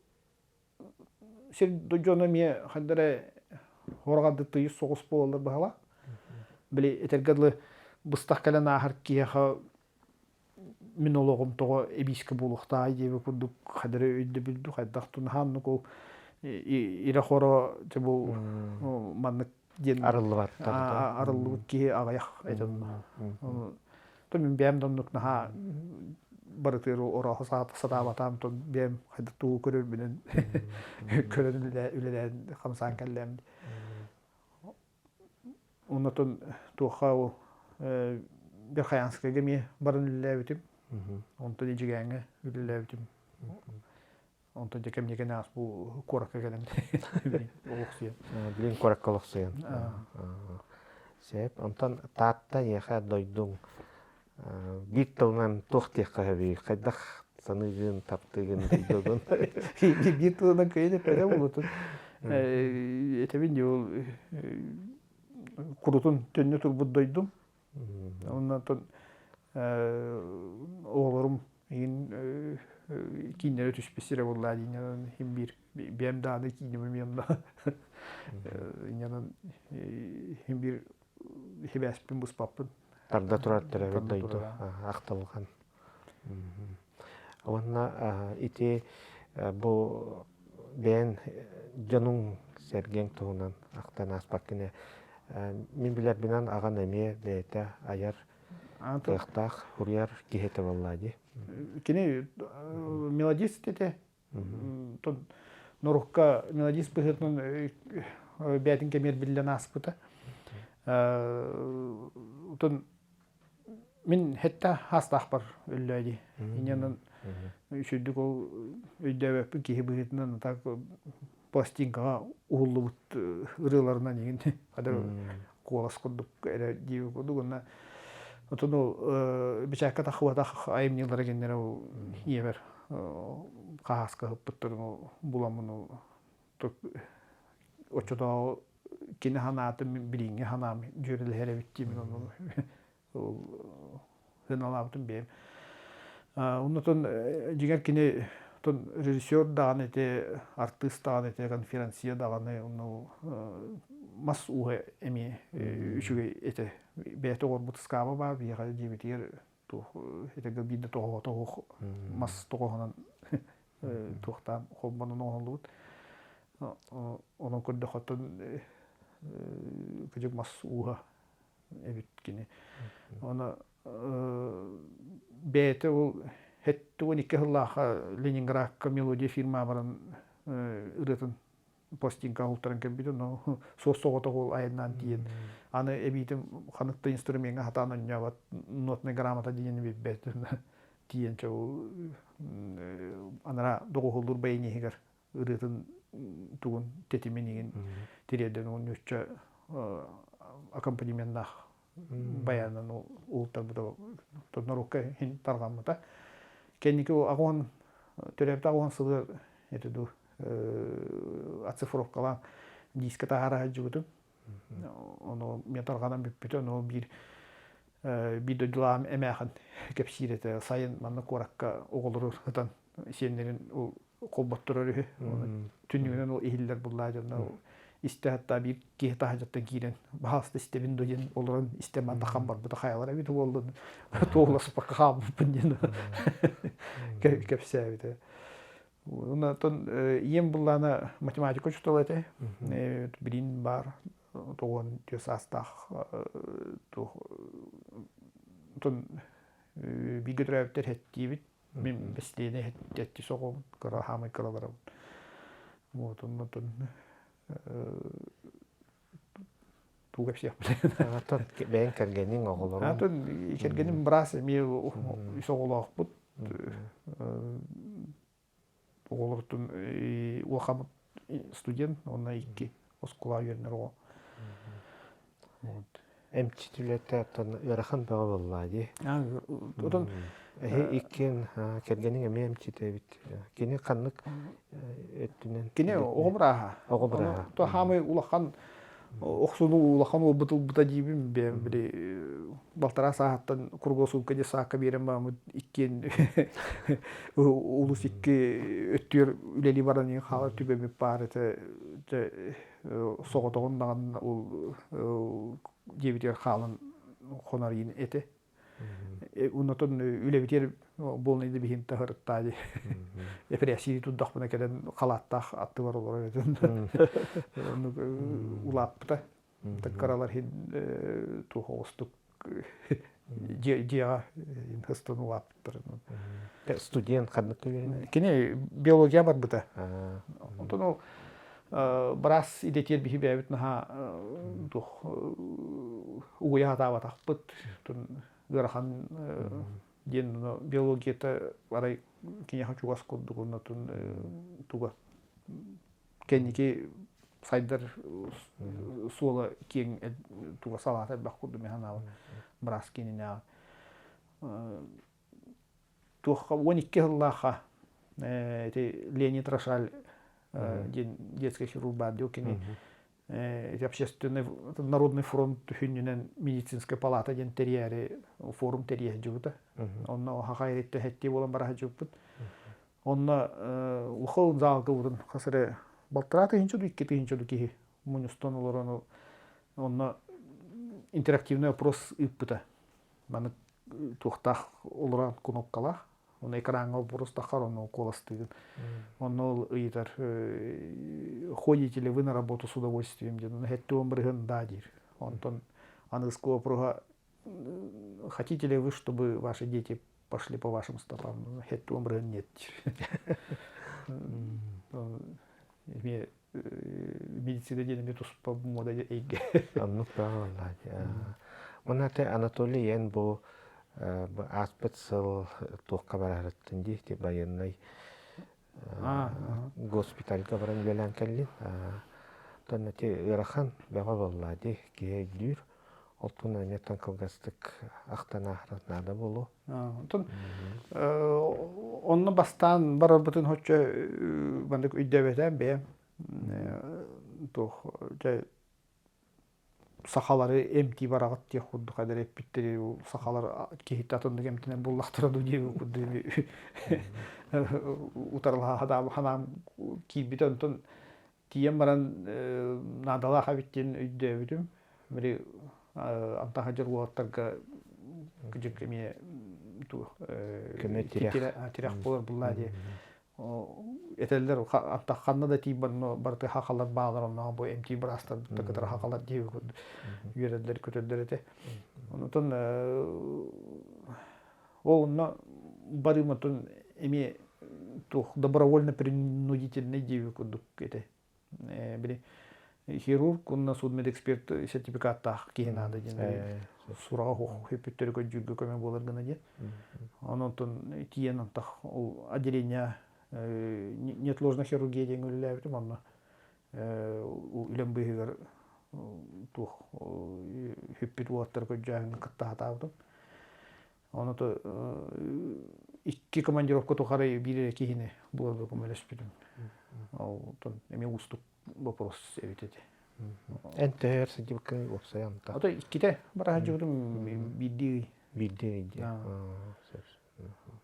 сир дьоно эмиэ хайда эрэ хораҕарды тыйыс соҕус буолаллар быһалаах. Били этэргэ дылы быстах кэлэн ааһар киһиэхэ мин олоҕум тоҕо эбиискэ буолуохтааҕый диэбит курдук хайда эрэ өйдөбүл хайдах тунаһааннык ол ирэ-хоро дьэ бу маннык диэн арыллыбаттар арыллыбыт киһи аҕыйах этэн то мин бэйэм да оннук наһаа барытыгар орооһо сатаабатаам то бэйэм хайдах тугу көрөрбүнэн көрөн үлэлээн хамсаан кэллэм оннотон туохха ол Верхоянскайга эмиэ баран үлэлээбитим онтон Эдьигээҥҥэ үлэлээбитим Онтон дьэ кэмниэ кэнэҕэс бу куоракка кэлэн олохсуйан. Билин куоракка олохсуйан. Сөп. Онтон Таатта эйиэхэ дойдуҥ биир тылынан туох диэххэ сөбүй? Хайдах саныыгын, таптыыгын дойдугун? Биир тылынан кыайан эппэтэ буолутун. Этэбин дии ол курутун төннө турбут дойдум. Оннотон оҕолорум иин кииннэрэ түспүт сирэ буоллаа дииннэн иһин биир бэйэм даҕаны кииним эмиэ да инньэнэн иһин биир сибээспин быспаппын. Тарда турар төрөөбүт дойду ахтылҕан. Уонна ити бу бэйэн дьонуҥ сэргэҥ туһунан ахтан ааспаккын ээ. Мин билэрбинэн аҕан эмиэ бэйэтэ айар кыахтаах суруйар киһи этэ буоллаа дии. Кини мелодист этэ. Норуокка мелодист быһыытынан бэйэтин кэмигэр биллэн ааспыта. Отон мин хэттэ хаастаахпар өллөө дии. Инньэнэн үчүгдүк ол өйдөөбөппүн киһи быһыытынан так пластинкаҕа уһуллубут ырыаларынан игин хадыр куолас курдук эрэ диир курдук уонна отон ол бэчээккэ таххыбатах айымньылара кинилэр ол ийэбэр хаһааска ыһыппыттарын ол буламмын ол оччотооҕу кини санаатын билиҥҥи санаам дьүөрэлэһэр эбит диэмин онно сыаналаабытым бэйэм. Оннотон дьиҥэр кини тон режиссер даҕаны этэ, артыыс даҕаны этэ, конференция даҕаны онно мас ууһа эмиэ үчүгэй этэ. Бэйэтэ оҥорбут ыскааба баар биһиэхэ дьиэбитигэр туох этэргэ биир да тоҕоҕото суох мас тоҕоһунан туохтаан холбонон оҥоһуллубут. Онон көрдөхөттөн кыдьык мас ууһа эбит кини. Оны бэйэтэ ол 72 сыллаахха Ленинградка мелодия фирма баран ырыатын пластинка уһултаран кэлбит ону суос соҕотох ол айаннаан тиийэн аны эбиитин ханнык да инструмеҥҥа сатаан оонньообот нотнай грамота диэни билбэт тиийэн чэ ол анараа доҕуһуллуур баяниһыгар ырыатын тугун тэтимин игин тириэрдэн ол нуучча аккомпанеменнаах баянын уһултарбыта норуокка иһин тарҕаммыта. Кэнники аҕуһан төрөөбүт аҕуһан сылы это дуу оцифровкалаан диискэ таһаара сылдьыбытым. Ону мен тарҕанан бүппүтэ, ону биир биир дойдулаам эмээхин кэпсиир этэ. Сайын манна куоракка оҕолору ытан сиэннэрин ол холботторор үһү. Түннүгүнэн ол иһиллэр буллаа дьонно истэ хатта биир киһи таһырдьаттан киирэн баһаалыста истэбин дуо диэн олорон истэн мантахан барбыта хайалара эбит буоллун туоһуласпакка хаалбыппын диэн кэпсээбитэ. Онтон ийэм буллаана математика учуутала этэ. Билин баар тоҕуон түө саастаах туох отон бииргэ төрөөбүттэр хэттиибит. Мин бэстиэнэ хэтти соҕобун, кыра хаамай кыраларабын. Вот оннотон тугу кэпсиэхпин. Оттон бэйэҥ кэргэниҥ, оҕолоруҥ? Оттон кэргэним быраас эмиэ үс оҕолоохпут. Оҕолортон улахаммыт студент, уонна икки оскуола үөрэнэр оҕо. Эмчит үлэтэ оттон ыарахан бөҕө буоллаа дии. Отон Эһи иккиэн кэргэниҥ эмиэ эмчит эбит. Кини ханнык өттүнэн? Кини оҕо бырааһа. Оҕо бырааһа. То хаамай улахан охсуну улахан уолбут ылбыта диибин бэйэм били балтараа сааһыттан круглосутка детсадка биэрэн бараммыт иккиэн улус икки өттүгэр үлэлии баран иһин хаалар түбэммит баар этэ соҕотоҕун даҕаны ол дьиэбитигэр хаалан хонор иин этэ. Оннотон үлэбитигэр буолнайда биһин таһырыттаа дии. Эпэрээссийи турдахпына кэлэн халааттаах аттыбар олорор этим. Оннук улааппыта. Кыралар иһин туох оҕустук дьиэҕэ хыстан улааппыттар. Студент ханнык үөрэнэр? Кини биология барбыта. Онтон ол быраас идэтигэр биһи бэйэбит наһаа туох угуйа сатаабатахпыт ыарахан диэн биологията арай киниэхэ чугас курдук оннотун туга кэнники сайдар суола киэҥ туга салаата элбэх курдук мин санаабар быраас киининээҕи туохха 12 сыллаахха ити Леонид Рошаль диэн детский хирург баар дио кини ити общественный народный фронт хүннүнэн медицинская палата диэн тэрийээри форум тэрийэ сылдьыбыта. Онно хаха эриттэ хэттии буолан бара сылдьыбыппыт. Онно улахан заалга урун хас эрэ балтараа тыһыынча дуу, 2 тыһыынча дуу киһи мунньустан олорон онно интерактивный опрос ыыппыта. Маны туохтаах олорон кнопкалаах. Оны экраҥҥа вопрос таххар, онно куоластыыгын. Онно ол ыйытар ходите ли вы на работу с удовольствием диэн. Оны 70% да диир. Онтон аныгыскы вопроһа хотите ли вы, чтобы ваши дети пошли по вашим стопам? 70% нет диир. Эмиэ медицина диэн эмиэ туспа мода эйгэ. Оннук баҕалаа. Мына те Анатолий эн бу ааспыт сыл туохха барарыттын дии ти байыаннай госпитальга баран үлэлээн кэллин. Тонна ти ыарахан бөҕө буолла дии киһи өйдүүр. Ол туһунан эмиэ кылгастык ахтан ааһар наада буолуо. Онтон онно бастаан барарбытын хоччо маннык өйдөөбөтөм бэйэм туох дьэ сахалары эмтии бараҕыт диэх курдук эдэр эппиттери сахалар киһитэ атыннык эмтэнэн буллахтара дуу диэбит курдук утарылаһа ханаам киирбитэ онтон Тиийэн баран наадалаах эбит диэн өйдөөбүтүм. Били антаха дьыл уолаттарга кыдьык эмиэ көмө тирэх буолар буллаа дии. Этэллэр антах ханна да тиий барно барыты хахалар баалар онно бу эмтии быраастар кытары хахалар дии үөрэллэр көтөллөр этэ. Онтон ол онно барыым онтон эмиэ туох добровольно принудительный диэби курдук этэ. Били хирург уонна судмедэксперт сертификаттаах киһи наада диэн сураҕа хөппүттэрэ көрдүүргэ көмө буолар гына диэн. Онон тиийэн антах ол отделение неотложная хирургия диэн үлэлээбитим онно үлэм быыһыгар туох хүппүт уолаттары көрдьөөһүҥҥэ кытта сатаабытым. Ону икки командировка тухары биир эрэ киһини буларга көмөлөспүтүм. Ол эмиэ уустук вопрос эбит этэ. Эн төһөр сылдьыбыккын уопсайа онто? Ото иккитэ бара сылдьыбытым биирдии ый. Биирдии ый дии.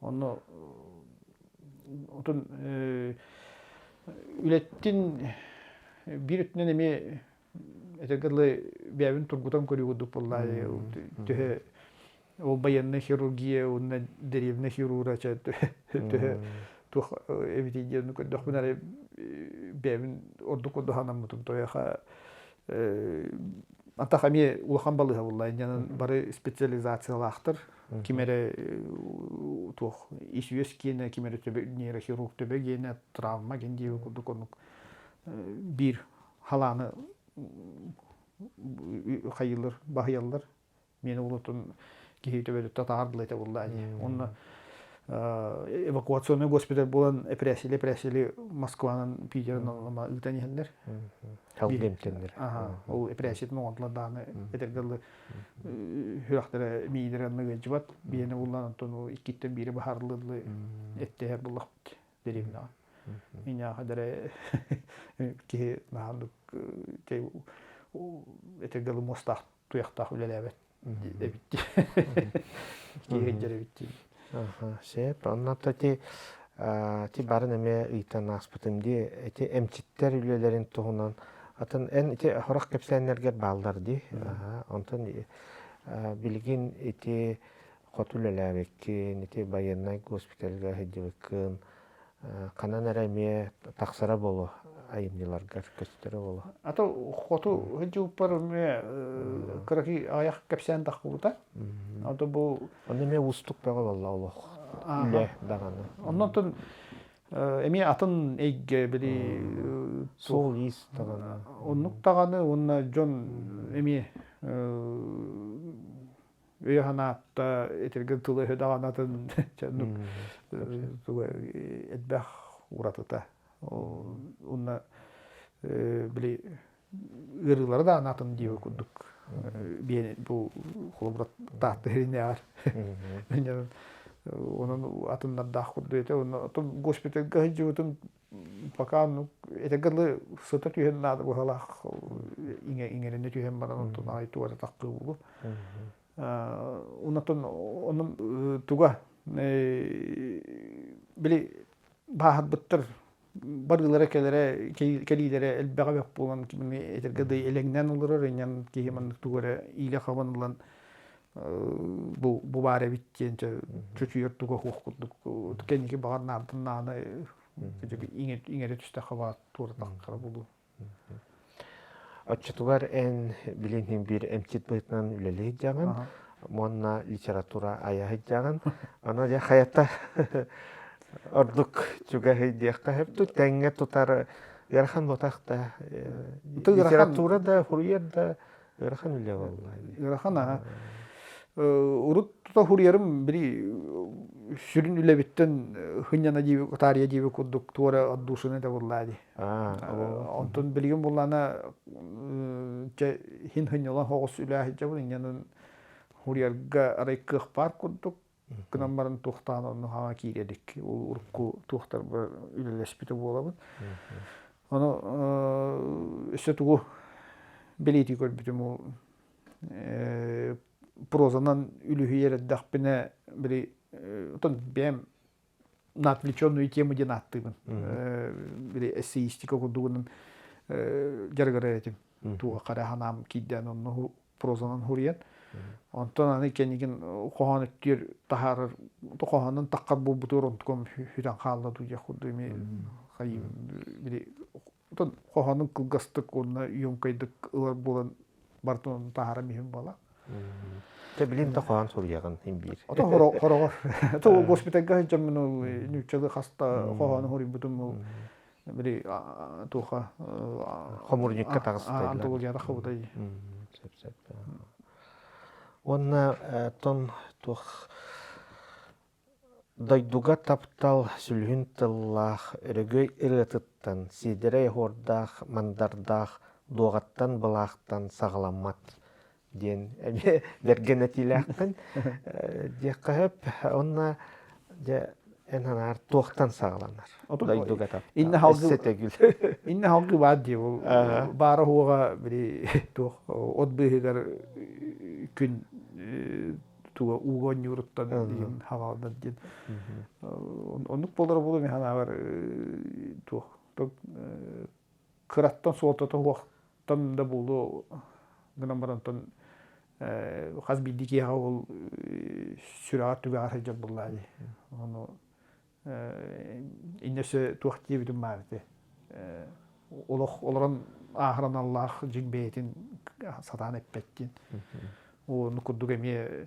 Онно отун үлэттин биир өттүнэн эмиэ этэргэ дылы бэйэбин тургутан көрүү курдук буолла төһө ол байыаннай хирургия уонна дэриэбинэ хирурга төһө туох эбитий диэн көрдөхпүнэ эрэ бэйэбин ордук курдук санаммытым тояха атах эмиэ улахан балыыһа буолла инньэнэн бары специализациялаахтар ким эрэ туох ис-үөс киэнэ ким эрэ төбө нейрохирург төбө гиэнэ травма гин диэби курдук оннук биир халааны хайыылар баһыйаллар миэнэ улутун киһи төбөтүттэ таардылы этэ буолла ани онно эвакуационный госпиталь буолан эпэрээссийэли эпэрээссийэли Москванан Питерынан ыытан иһэллэр Халга эмтэннэр ол эпэрээссийэтин оҥордулар даҕаны этэргэ дылы сүрэхтэрэ миилэрэ онно ыалдьыбат биэни буллан онтон иккиттэн биири баһаарыллы эттэһэр буллахпыт дэриэбинэҕэ Иньээхэ дэрэ киһи наһааннык этэргэ дылы муостаах туйахтаах үлэлээбэт эбит дии. Киһи сылдьар эбит дии. Сөп. Онно ти ти барын эмиэ ыйтан ааспытым дии. Ити эмчиттэр үлэлэрин туһунан атын эн ити хорох кэпсээннэргэр бааллар дии. Онтон билигин ити хоту үлэлээбиккин, ити байыаннай госпитальга сылдьыбыккын, ханан эрэ эмиэ тахсара буолуо айымньыларгар көстөрө буолуо. Ато хоту сылдьыбыппар эмиэ кыракый аҕыйах кэпсээн таххыбыта. Ото бу Онно эмиэ уустук бөҕө буолла олох үлэ даҕаны. Оннотон эмиэ атын эйгэ били суол-иис даҕаны. Оннук даҕаны уонна дьон эмиэ өйө-санаатта этэргэ тылы-өһө даҕаны атын туга элбэх уратыта. Уонна били ыарыылара даҕаны атын диэбит курдук бу холобура Таатта иһинээҕэр онон атыннардаах курдук этэ. Онно госпитальга сылдьыбытым пока ну этэргэ дылы сыта түһэн наада быһалаах иҥэринэ түһэн баран онтон аҕай туора таххыы буолуо. Онтон онон туга били бааһырбыттар барыылара кэлэрэ кэлиилэрэ элбэҕэ бөх буолан кими этэргэ да элэҥнээн олорор инньэн киһи маннык тугу эрэ иилэ хабан ылан бу бу баар эбит диэн чочуйар туга суох курдук кэнники баҕар наартан нааны иҥэрэ түстэххэ баар туоратаххара буолуо. Оччотугар эн билигин биир эмчит быһыытынан үлэлии сылдьаҕын уонна литература айа сылдьаҕын. Аны дьэ хайата ордук чугаһый диэххэ сөп дуу, тэҥҥэ тутар ыарахан буотах да литература да суруйар да Ыарахан үлэ буолла. Ыарахан аха. Урут тута хуруйарым били сүрүн үлэбиттэн хынньана диэби таарыйа диэби курдук туора отдушина да буоллаа дии. Онтон билигин буллаана чэ хин хынньалан хоҕус үлэ сылдьабын инньэнэн хуруйарга арай кыах баар курдук гынан баран туохтаан онно хаҥа киирэ илик урукку туохтарбар үлэлэспитэ буолабын. Ону өссө тугу бэлиэтии көрбүтүм ол прозанан үлүһүйэр эрдэхпинэ били оттон бэйэм на отвлеченную тему диэн ааттыыбын. Били эссеистика курдугунан дьарыгырар этим. Туох хара ханаам киирдээн онно прозанан хуруйан. Онтон аны кэннигин хоһоон өттүгэр таһаарар хоһоонун таххар буолбутугар онтукам сүтэн хаалла дуу диэх курдук эми хайыы били отон хоһоонун кылгастык уонна ёмкайдык ылар буолан барытын таһааран иһин буола. Тэ билин да хоһоон суруйаҕын иһин биир. Ото хороҕор. Ото госпитальга сылдьаммын ол нууччалыы хаста хоһоону хоруйбутум ол били туоха хомурньукка таҕыста антологияда хабытай. Сөп сөп. Уонна тон туох Дойдуга таптал сүлүһүн тыллаах өрөгөй ырыатыттан, сиэдэрэй оһуордаах мандардаах дуоҕаттан былаахтан саҕаламмат диэн эмиэ бэргэн этиилээххин диэххэ сөп. Уонна дьэ эн санаар туохтан саҕаланар дойдуга таптал өссө төгүл. Иннэ халгы баар дии ол баара уоҕа били туох от быыһыгар күн туга ууга оонньууруттан диэн хаалдар диэн оннук буолара буолуо мин санаабар туох кыраттан суолтата суохтан да буолуо гынан баран онтон хас биирдии киһиэхэ ол сүрэҕэр түгэҕэр сылдьар буоллаа дии ону инньэ өссө туох диэбитим баар ити олох олорон ааһар аналлаах дьиҥ бэйэтин сатаан эппэт диэн Ону курдук эмиэ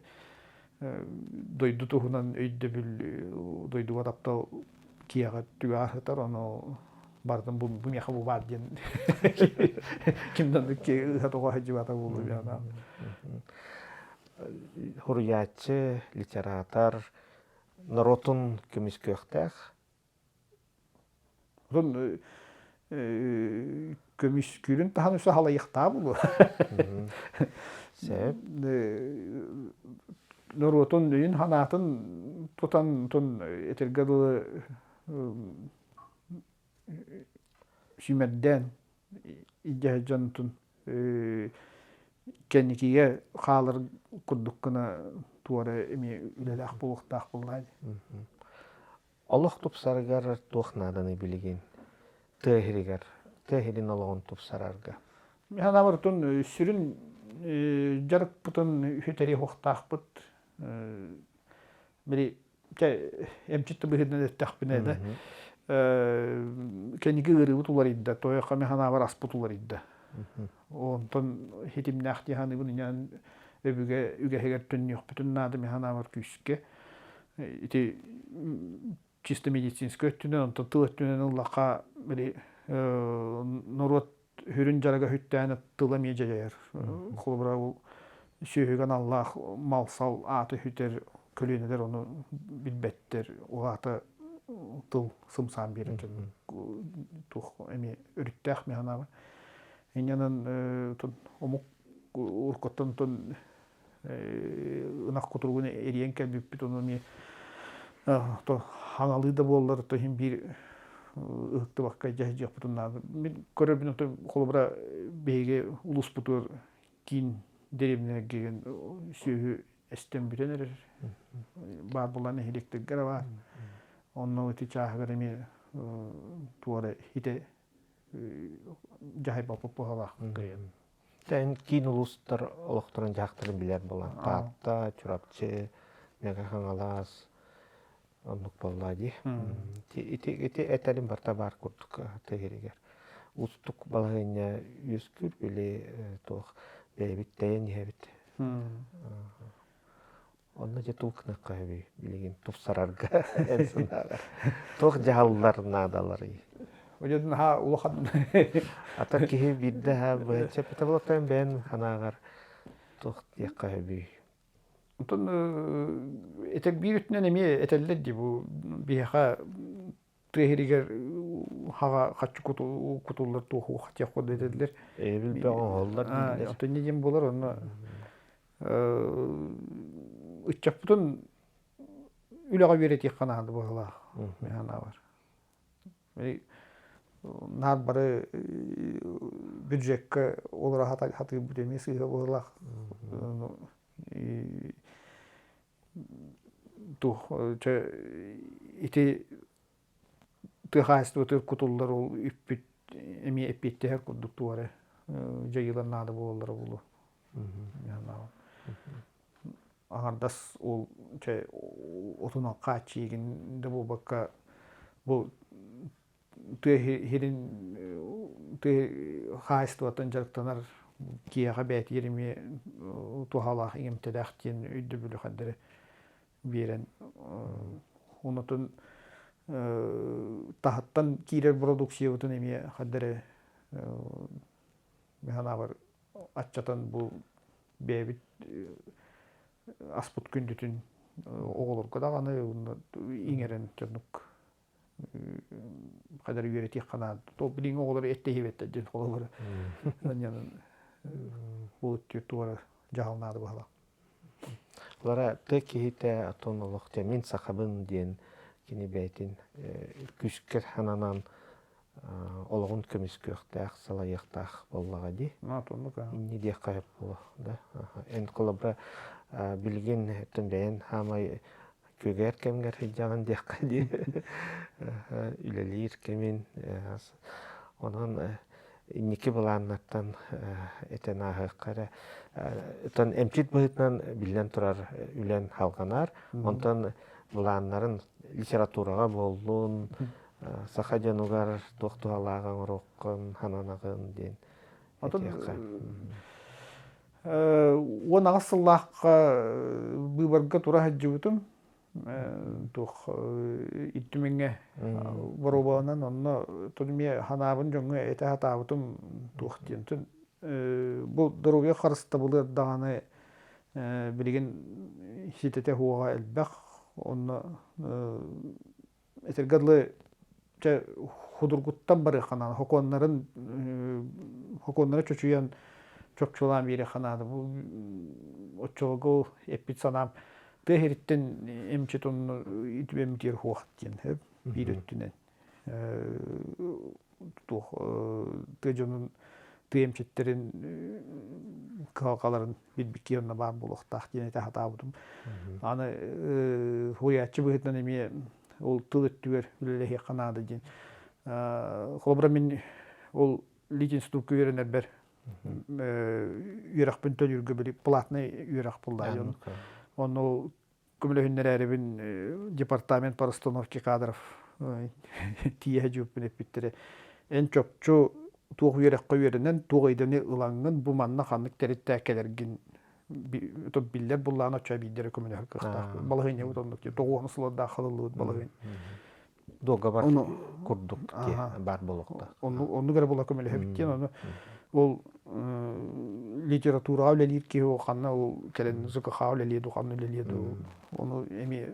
дойду туһунан өйдөбүл, дойдуга таптал киэҕэ түгэҕэр сытар, ону барытын бу миэхэ бу баар диэн ким да ыһа тоҕо сылдьыбата буолуо диэн Суруйааччы, литератор норуотун көмүскүөхтээх Онон көмүскүүрүн таһан өссө халайыахтаах буолуо. Сөп. Норуотун өйүн-санаатын тутан тун этэргэ дылы сүүмэрдээн илдьэ сылдьан тун кэнникигэ хаалар курдук гына туора эмиэ үлэлээх буолуохтаах буоллаа дии. Олох тупсарыгар туох нааданый билигин тыа иһиригэр, тыа иһирин олоҕун тупсарарга? Мин санаабар отон сүрүн дьарыкпытын үһүтэри уохтаахпыт. Били эмчит да быһыытынан эттэхпинэ да кэнники ыарыыбыт уларыйда, тойоххо мин санаабар аспыт уларыйда. Онтон хитимнээх дии саныыбын инэн өбүгэ үгэһигэр төннүөхпүтүн наада мин санаабар күүскэ. Ити чисто медицинскэй өттүнэн, онтон тыл өттүнэн ыллахха, били норуот сүрүн дьарыга сүттээн тыла эмиэ дьайар. Холобура, ол сүөһүгэ аналлаах мал-сал ааты сүтэр көлүөнэлэр ону билбэттэр. Ол аата тыл сымсаан биэрэр туох эмиэ өрүттээх мин санаабар. Инньэнэн омук уруккуттан ынах кутуругун эрийэн кэлбиппит ону эмиэ хаҥалыы да буоллар то иһин биир ыһыктыбакка дьаһайдьыахпытын наада. Мин көрөрбүн ото холобура биһиги улууспутугар киин дэриэбинэлэргэ сүөһү эстэн бүтэн эрэр. Баар буолан нэһилиэктэргэ эрэ баар. Онно ити чааһыгар эмиэ туора ите дьаһайбаппыт быһалаах кыайан. Эн киин улуустар олохторун дьаһахтарын билэр буолан Таатта, Чурапчы, Мэҥэ Хаҥалас оннук буолла дии. Ити ити этэрим барыта баар курдук тыа Уустук балаһыанньа үөскүүр били туох бэйэбит тэйэн иһэбит. Онно дьэ туох гыныахха сөбүй билигин тупсарарга эн санааҕар туох дьаһаллар наадаларый? Дьэ наһаа улахан Ата киһи биирдэ быһаччы эппитэ буолуохтаах бэйэн санааҕар туох диэххэ сөбүй? Онтон этэр биир өттүнэн эмиэ этэллэр дии бу биһиэхэ тыа иһигэр хаҕа хаччы кутуллар туох диэх курдук этэллэр. Эбил бөҕө оҥоһуллар дииллэр. Оттон диэн буолар онно ыччаппытын үлэҕэ үөрэтиэххэ наада быһыылаах мин санаабар. Наар бары бюджекка олоро хатыырбыт эмиэ сыыһа быһыылаах. Туох чэ ити тыа хаһаайыстыбатыгар кутуллар ол үппүт эмиэ эппиэттэһэр курдук туох эрэ дьайыылар наада буолаллара буолуо. Аҥардас ол чэ отунан хааччыйыгын да буолбакка бу тыа иһирин тыа хаһаайыстыбатын дьарыктанар киһиэхэ бэйэтигэр эмиэ туһалаах иҥэмтэлээх диэн өйдөбүлү ханна эрэ биэрэн онотун таһыттан киирэр продукциябытын эмиэ ханна эрэ мин санаабар аччатан бу бэйэбит аспыт күндүтүн оҕолорго даҕаны иҥэрэн дьоннук хайдары үөрэтиэххэ наада. То билиҥҥи оҕолор эттэһибэттэр диэн холобура. Бу туора дьаһал наада быһалаах. Лара тыа киһитэ отон олох дьэ мин сахабын диэн кини бэйэтин күүскэр хананан олоҕун көмүскүөхтээх, салайыахтаах буоллаҕа дии. Инньэ диэххэ сөп буолуо да. Эн холобура билигин оттон бэйэн хаамай күөгэр кэмҥэр сылдьаҕын диэххэ дии. Үлэлиир кэмин. Онон инники былааннартан этэн ааһыахха эрэ. Оттон эмчит быһыытынан биллэн турар үлэн халҕанар. Онтон былааннарын литератураҕа буоллун, саха дьонугар туох туһалааҕы оҥоруоххун, хананаҕын диэн этиэххэ. 18 сыллаахха быыбарга тура сылдьыбытым. Туох Ил боруобаланан онно тон эмиэ ханаабын дьоҥҥо этэ сатаабытым туох диэн бу доруобуйа харыстабылыгар даҕаны билигин ситэтэ суоҕа элбэх онно этэргэ дылы чэ худургуттан барыахха наада хокуоннарын хокуоннары чочуйан чопчулаан биэриэххэ наада бу оччолорго эппит санаам тыа сириттэн эмчит онно итибэмтиэр суох диэн биир өттүнэн туох тыа дьонун тыа эмчиттэрин кыһалҕаларын билбиккэ онно баар буолуохтаах диэн этэ сатаабытым. Аны суруйааччы быһыытынан эмиэ ол тыл өттүгэр үлэлэһиэххэ наада диэн. Холобура мин ол литинститукка үөрэнэрбэр үөрэхпин төлүүргэ били платный үөрэх буллаа. Онно ол көмөлөһүннэрээрибин департамент по расстановке кадров тиийэ дьүппүн эппиттэрэ. Эн чопчу туох үөрэххэ үөрэнэн, туох идэни ылаҥҥын, бу манна ханнык тэрилтэ кэлэргин биллэр буллаан оччо биирдэрэ көмөлөһөр кыахтаах. Балаһыанньабыт оннук тоҕуону сылардаах халыллыбыт балаһыанньа. Дуогабар курдук баар буолуохтаах. Оннук эрэ була көмөлөһөбүт диэн ону ол литератураҕа үлэлиир киһи ханна ол кэлэн ЖКХ үлэлиэ дуу ханна үлэлиэ дуу ону эмиэ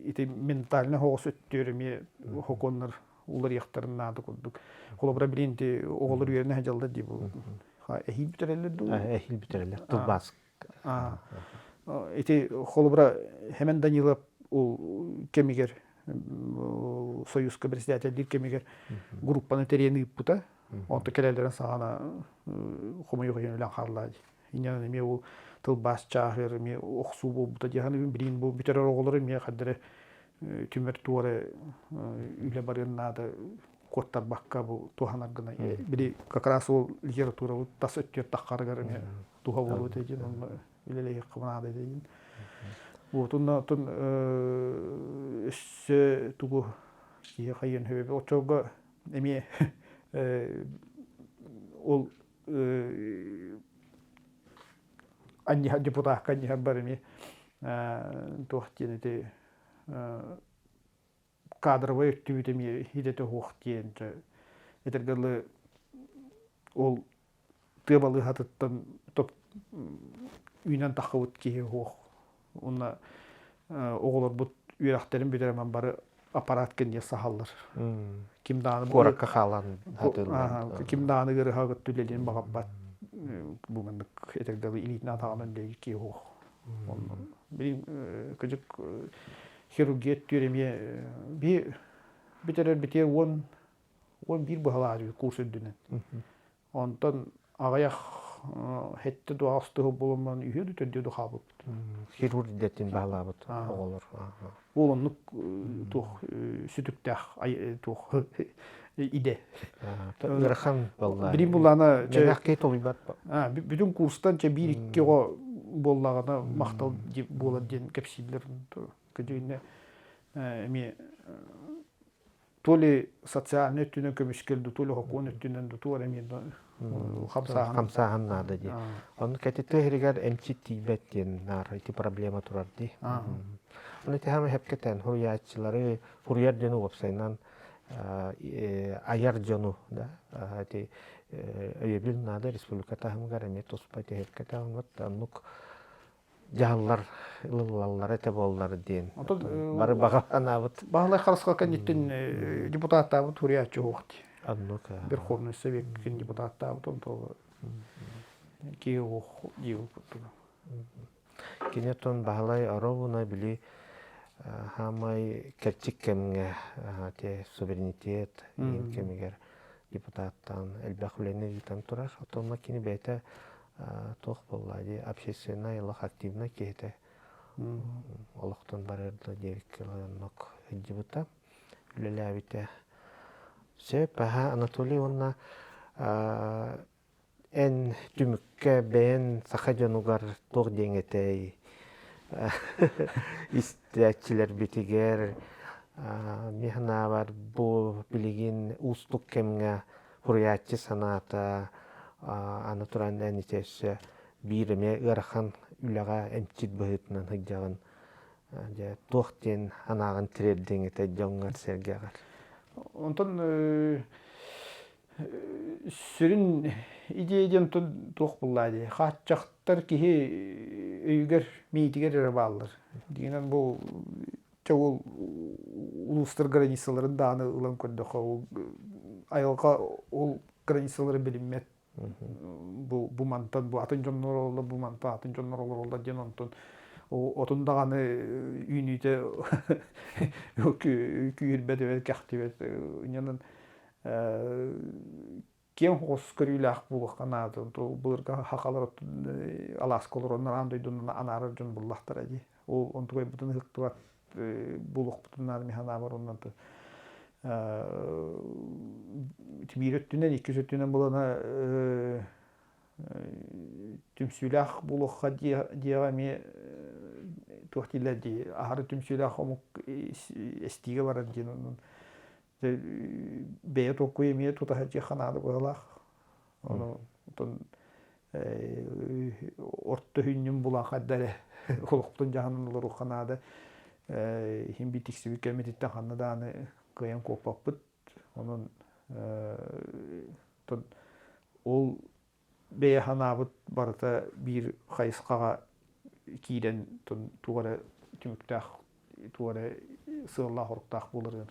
ити ментальный соҕус өттүөр эмиэ хокуоннар уларыйыахтарын наада курдук. Холобура билин ити оҕолор үөрэнэ сылдьаллар дии бу эһиил бүтэрэллэр дуу? Эһиил бүтэрэллэр. Тылбаас Ити холобура Хэмэн Данилов ол кэмигэр Союзка председателлиир кэмигэр группаны тэрийэн ыыппыта. Онто кэлэллэрин саҕана хомойуох иһин өлөн хаалла. Инньэ эмиэ ол тылбаас чааһыгар эмиэ охсуу буолбута дии саныыбын. Билигин бу бүтэрэр оҕолор эмиэ ханна эрэ түмэр туора үлэ барыан наада куоттарбакка бу туһанар гына били как раз ол литературабыт тас өттүгэр таххарыгар эмиэ туһа буолуо этэ диэн онно үлэлэһиэххэ наада диэн. Вот онно оттон өссө тугу киһи хайыан сөбө оччолорго эмиэ ол анньыһар депутакка анньыһар бар эмиэ туох диэн ити кадровай өттүбүт эмиэ идэтэ суох диэн этэргэ дылы ол тыа балыыһатыттан топ үүнэн таххыбыт киһи суох уонна оҕолорбут үөрэхтэрин бүтэрэн бары аппарат кэнниэ саһаллар. Ким даҕаны куоракка хаалан ким даҕаны ыарыһа кытта үлэлиэн баҕарбат бу маннык этэргэ дылы илиитин атаҕынан үлэлиир киһи суох. Билин кыдьык хирургия өттүгэр эмиэ би бүтэрэр битиэр 11 быһалаах курс үрдүнэн. Онтон аҕыйах хэттэ дуо аҕыс тыһы буолан үһүө да төрдүө да хаалбыппыт. Хирург идэтин баһылаабыт оҕолор. Ол оннук туох сүтүктээх туох идэ. Ыарахан буолла. Билим буллаана киһи толуйбат. Бүтүн курстан чэ биир икки оҕо буоллаҕына махтал буолар диэн кэпсииллэр. Кыдьыгынна эмиэ то ли социальнай өттүнэн көмүскэл да, то ли сокуон өттүнэн да, туох эрэ эмиэ хамсааһын хамсааһын наада дии. Ону кэтитэ иһигэр эмчит тиийбэт диэн наар ити проблема турар дии. Ону ити хэпкэтэн хуруйааччылары хуруйар диэн уопсайынан айар дьону да ити өйөбүл наада республика таһымыгар эмиэ туспа ити хэпкэтэ оннук дьаһаллар ылыллаллар этэ буоллар диэн бары баҕа санаабыт. Баһылай Харысхал кэнниттэн депутаттаабыт суруйааччы суох дии. Оннук. Верховный Совет депутаттаабыт онто киһи суох дии курдук. Кини оттон Баһылай Оровуна били хаамай кэрчик кэмҥэ те суверенитет иин кэмигэр депутаттаан элбэх үлэни ыытан турар. Оттон кини бэйэтэ туох буолла дии общественнай олох активнай киһитэ олохтон барар да диэбиккэ оннук сылдьыбыта үлэлээбитэ сөп аха Анатолий уонна эн түмүккэ бэйэн саха дьонугар туох диэҥ этэй истээччилэрбитигэр мин санаабар бу билигин уустук кэмҥэ Суруйааччы санаата аны туран эн ити өссө биир эмиэ ыарахан үлэҕэ эмчит быһыытынан сылдьаҕын. Дьэ, туох диэн санааҕын тириэрдиҥ этэ дьоҥҥор-сэргэҕэр? Онтон сүрүн идея диэн туох буоллаа дии. Хааччахтар киһи өйүгэр, миитигэр эрэ бааллар. Дигинэн бу Чэ ол улуустар границаларын даҕаны ылан көрдөххө, ол айылҕа ол границалары билиммэт. Бу, бу мантан бу атын дьоннор олороллор, бу мантан атын дьоннор олороллор диэн онтон отун даҕаны үүнүүтэ күүһүрбэт эбэт кэхтибэт. Инньэнэн киэҥ соҕус көрүүлээх буолуохха наада. Былыргы хахалар алааска олороннор аан дойдуну анаарар дьон буллахтара дии. Ол онтукайбытын ыһыктыбат буолуохпутун наада мин санаабар оннан биир өттүнэн, иккис өттүнэн булана түмсүүлээх буолуохха диэҕэ эмиэ туох дииллэр дии аһары түмсүүлээх омук эстиигэ барар диэн онон бэйэ толкуйа эмиэ тута сылдьыахха наада быһыылаах. Ону оттон орто сүнньүн булан хайда эрэ олохтун дьаһанан олоруохха наада. Иһин биир тиксибит кэммититтэн ханна даҕаны кыайан куоппаппыт. Онон ол бэйэ санаабыт барыта биир хайысхаҕа киирэн туох эрэ түмүктээх туох эрэ сыаллаах-соруктаах буоларыгар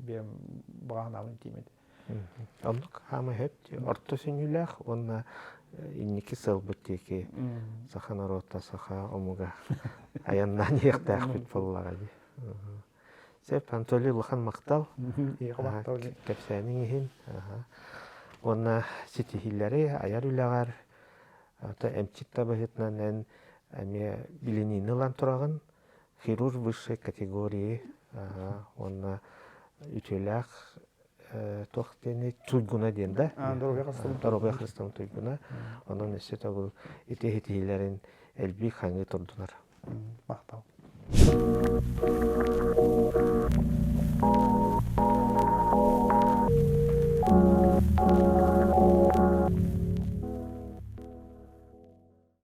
бэйэм баҕа санаабын тииймэт. Оннук хаамай сөп орто сүнньүлээх уонна инники сыалбыт диэки саха норуота, саха омуга айаннаан иһиэхтээхпит буоллаҕа дии. Сөп, Анатолий улахан махтал. Кэпсээниҥ иһин. Уонна ситиһиилэри айар үлэҕэр эмчит да быһыытынан эн эмиэ билиниини ылан тураҕын. Хирург высшей категории уонна үтүөлээх туох диэний туйгуна диэн да доруобуйа харыстабылын туйгуна онон өссө төгүл ити иһитиилэрин элбии хаҥыы турдунар Махтал.